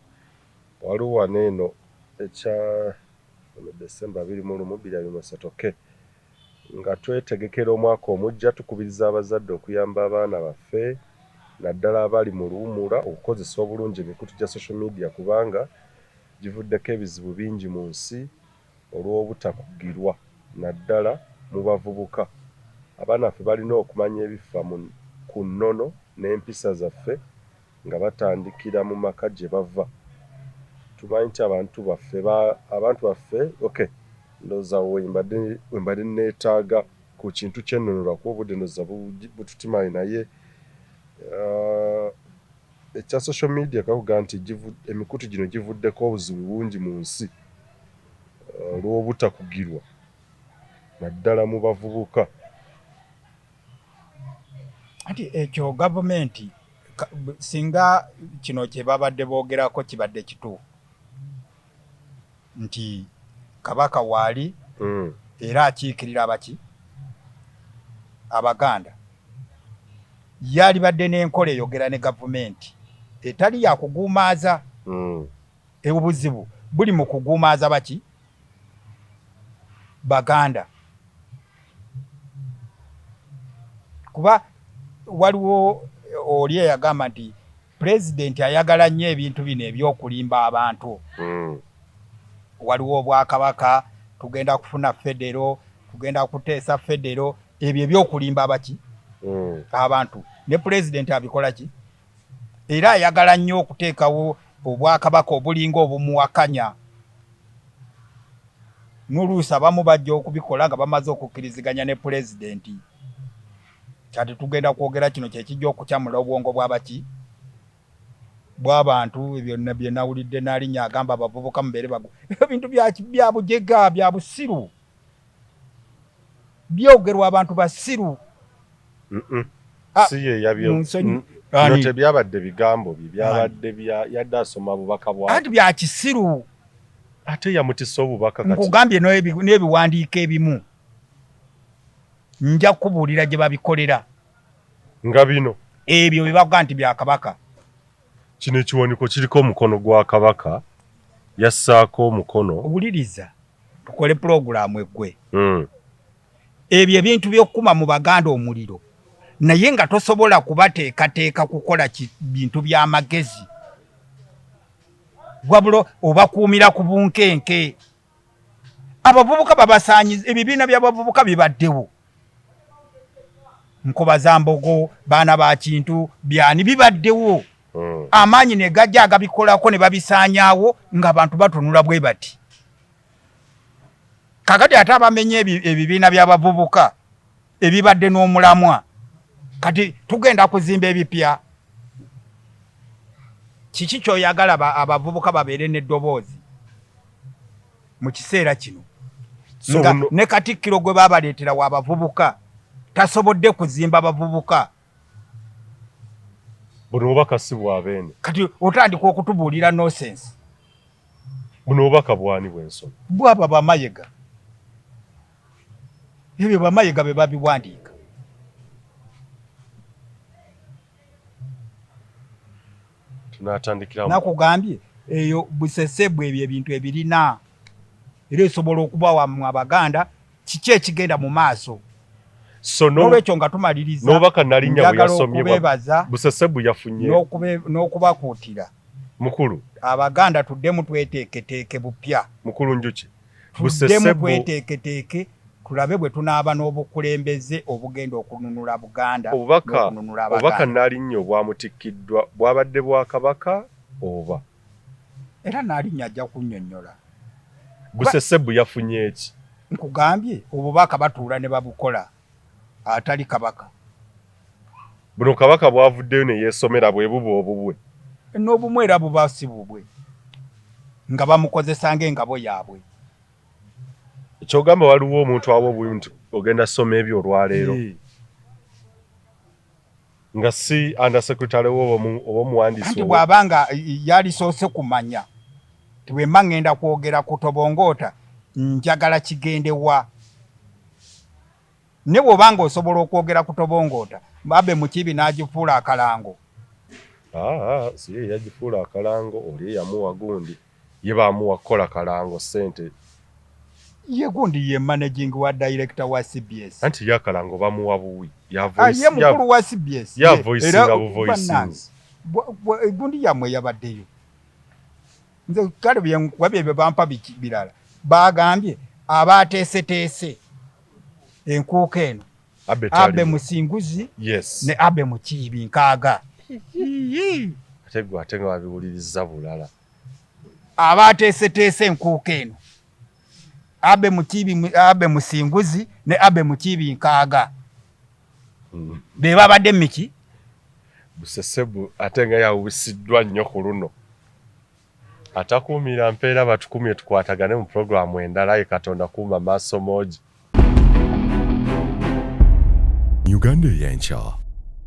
waliwo wano eno ekya December 21, 2023. Okay, nga twetegekera omwaka omujja, tukubiriza abazadde okuyamba abaana baffe naddala abali mu luwummula okukozesa obulungi emikutu gya social media, kubanga givuddeko ebizibu bingi mu nsi olw'obutakugirwa naddala mu bavubuka. Abaana baffe balina okumanya ebifa ku nnono n'empisa zaffe nga batandikira mu maka gye bava. Tumanyi nti abantu baffe, okay, ndowooza wembadde neetaaga ku kintu ky'ennono, lwakuba obudde ndowooza bututimaye, naye ekya social media kakuga nti emikutu gino givuddeko obuzibu bungi mu nsi olw'obutakugirwa naddala mu bavubuka.
Anti ekyo gavumenti singa kino kye babadde boogerako kibadde kituufu nti Kabaka waali era akiikirira abaki Abaganda, yalibadde n'enkola eyogera ne gavumenti etali yakuguumaaza. Obuzibu buli mu kuguumaaza baki Baganda, kuba waliwo oli eyagamba nti pulezidenti ayagala nnyo ebintu bino ebyokulimba abantu. Waliwo obwakabaka, tugenda kufuna federo, tugenda kuteesa federo, ebyo ebyokulimba abaki abantu, ne pulezidenti abikola ki, era ayagala nnyo okuteekawo obwakabaka obulinga obumuwakanya. N'oluusi abamu bajja okubikola nga bamaze okukkiriziganya ne pulezidenti, kati tugenda kwogera kino kyekijja okukyamula obwongo bw'abaki. Bw'abantu ebyo bye nawulidde n'alinnya agamba abavubuka mubeere bagu ebyo bintu bya bujega, bya busiru, byogerwa abantu basiru.
Si ye yabyo tebyabadde bigambo bye, byabadde yadde asoma bubaka bwa
anti bya kisiru,
ate yamutisa obubaka.
Kati nkugambye n'ebiwandiiko ebimu nja kubuulira gye babikolera
nga bino
ebyo bye bavuga nti bya Kabaka.
Kino ekiwandiiko kiriko omukono gwa Kabaka, yassaako omukono.
Wuliriza, tukole pulogulaamu eggwe. Ebyo ebintu by'okukuma mu Baganda omuliro, naye nga tosobola kubateekateeka kukola bintu by'amagezi, wabula obakuumira ku bunkenke. Abavubuka babasaanyiza, ebibiina by'abavubuka bibaddewo, nkoba za mbogo, baana ba kintu byani bibaddewo, amaanyi ne gajja agabikolako ne babisaanyaawo ng'abantu batunula bwe bati. Kakati ate abamenye ebibiina by'abavubuka ebibadde n'omulamwa, kati tugenda kuzimba ebipya. Kiki ky'oyagala abavubuka babeere n'eddoboozi mu kiseera kino? Nga ne Katikkiro gwe baabaleetera wa bavubuka tasobodde kuzimba bavubuka.
Buno obubaka si bwa Beene.
Kati otandika okutubuulira nonsense.
Buno obubaka bwani bw'ensoma?
Bwaba Bamayega. Ebyo Bamayega be babiwandiika.
Tunatandikira
nakugambye eyo Busesebwe, ebyo ebintu ebirina era esobola okuba wammwe Abaganda kiki ekigenda mu maaso.
So
nolwekyo nga tumaliriza,
n'obubaka Nalinya bwe
njagala
yasomye
okubeebaza
Busesebu yafunye
n'okubakuutira
mukulu
Abaganda tuddemu tweteeketeeke bupya.
Mukulu Njuki,
tuddemu
Busesebu
tweteeketeeke tulabe bwe tunaaba n'obukulembeze obugenda okununula Buganda
obubaka
n'okununula
obubaka
Abaganda.
Nalinnya obwamutikkiddwa bwabadde bwa Kabaka oba
Era Naalinnya ajja kunnyonnyola.
Busesebu yafunye eki?
Nkugambye obubaka batuula ne babukola atali Kabaka.
Buno Kabaka bwavuddeyo ne yeesomera bwe buba obubwe.
N'obumu era buba si bubwe nga bamukozesa ng'engabo yaabwe.
Kyogamba waliwo omuntu awa obuwi nti ogenda soma ebyo olwaleero nga si under secretary we oba omuwandiisi?
Anti bw'aba nga yalisoose kumanya ti bwe mba ŋŋenda kwogera ku Tobongoota njagala kigende wa, ne bw'oba ng'osobola okwogera ku Tobongoota, Abe Mukiibi n'agifuula akalango.
Aa, si ye yagifuula akalango, oli eyamuwa gundi ye bamuwa kukola kalango ssente.
Ye gundi ye managing wa director wa CBS.
Anti ye akalango bamuwa buwi.
Ye mukulu wa CBS.
Ya voicinga bu voicings.
Gundi yammwe yabaddeyo. Nze kale byenkuwa byebyo bampa birala. Bagambye abateeseteese enkuuka eno Abe Musinguzi ne Abe Mukiibi Nkaaga.
Ate gwe ate nga babiwuliriza bulala.
Abateeseteese enkuuka eno Abe Mukiibi, Abe Musinguzi ne Abe Mukiibi Nkaaga be babadde miki.
Busesebu ate nga yawusiddwa nnyo ku luno. Atakuumira mpeera batukumye, tukwatagane mu pulogulaamu endala. Ye Katonda kuuma maaso moogi.
Uganda Eyenkya.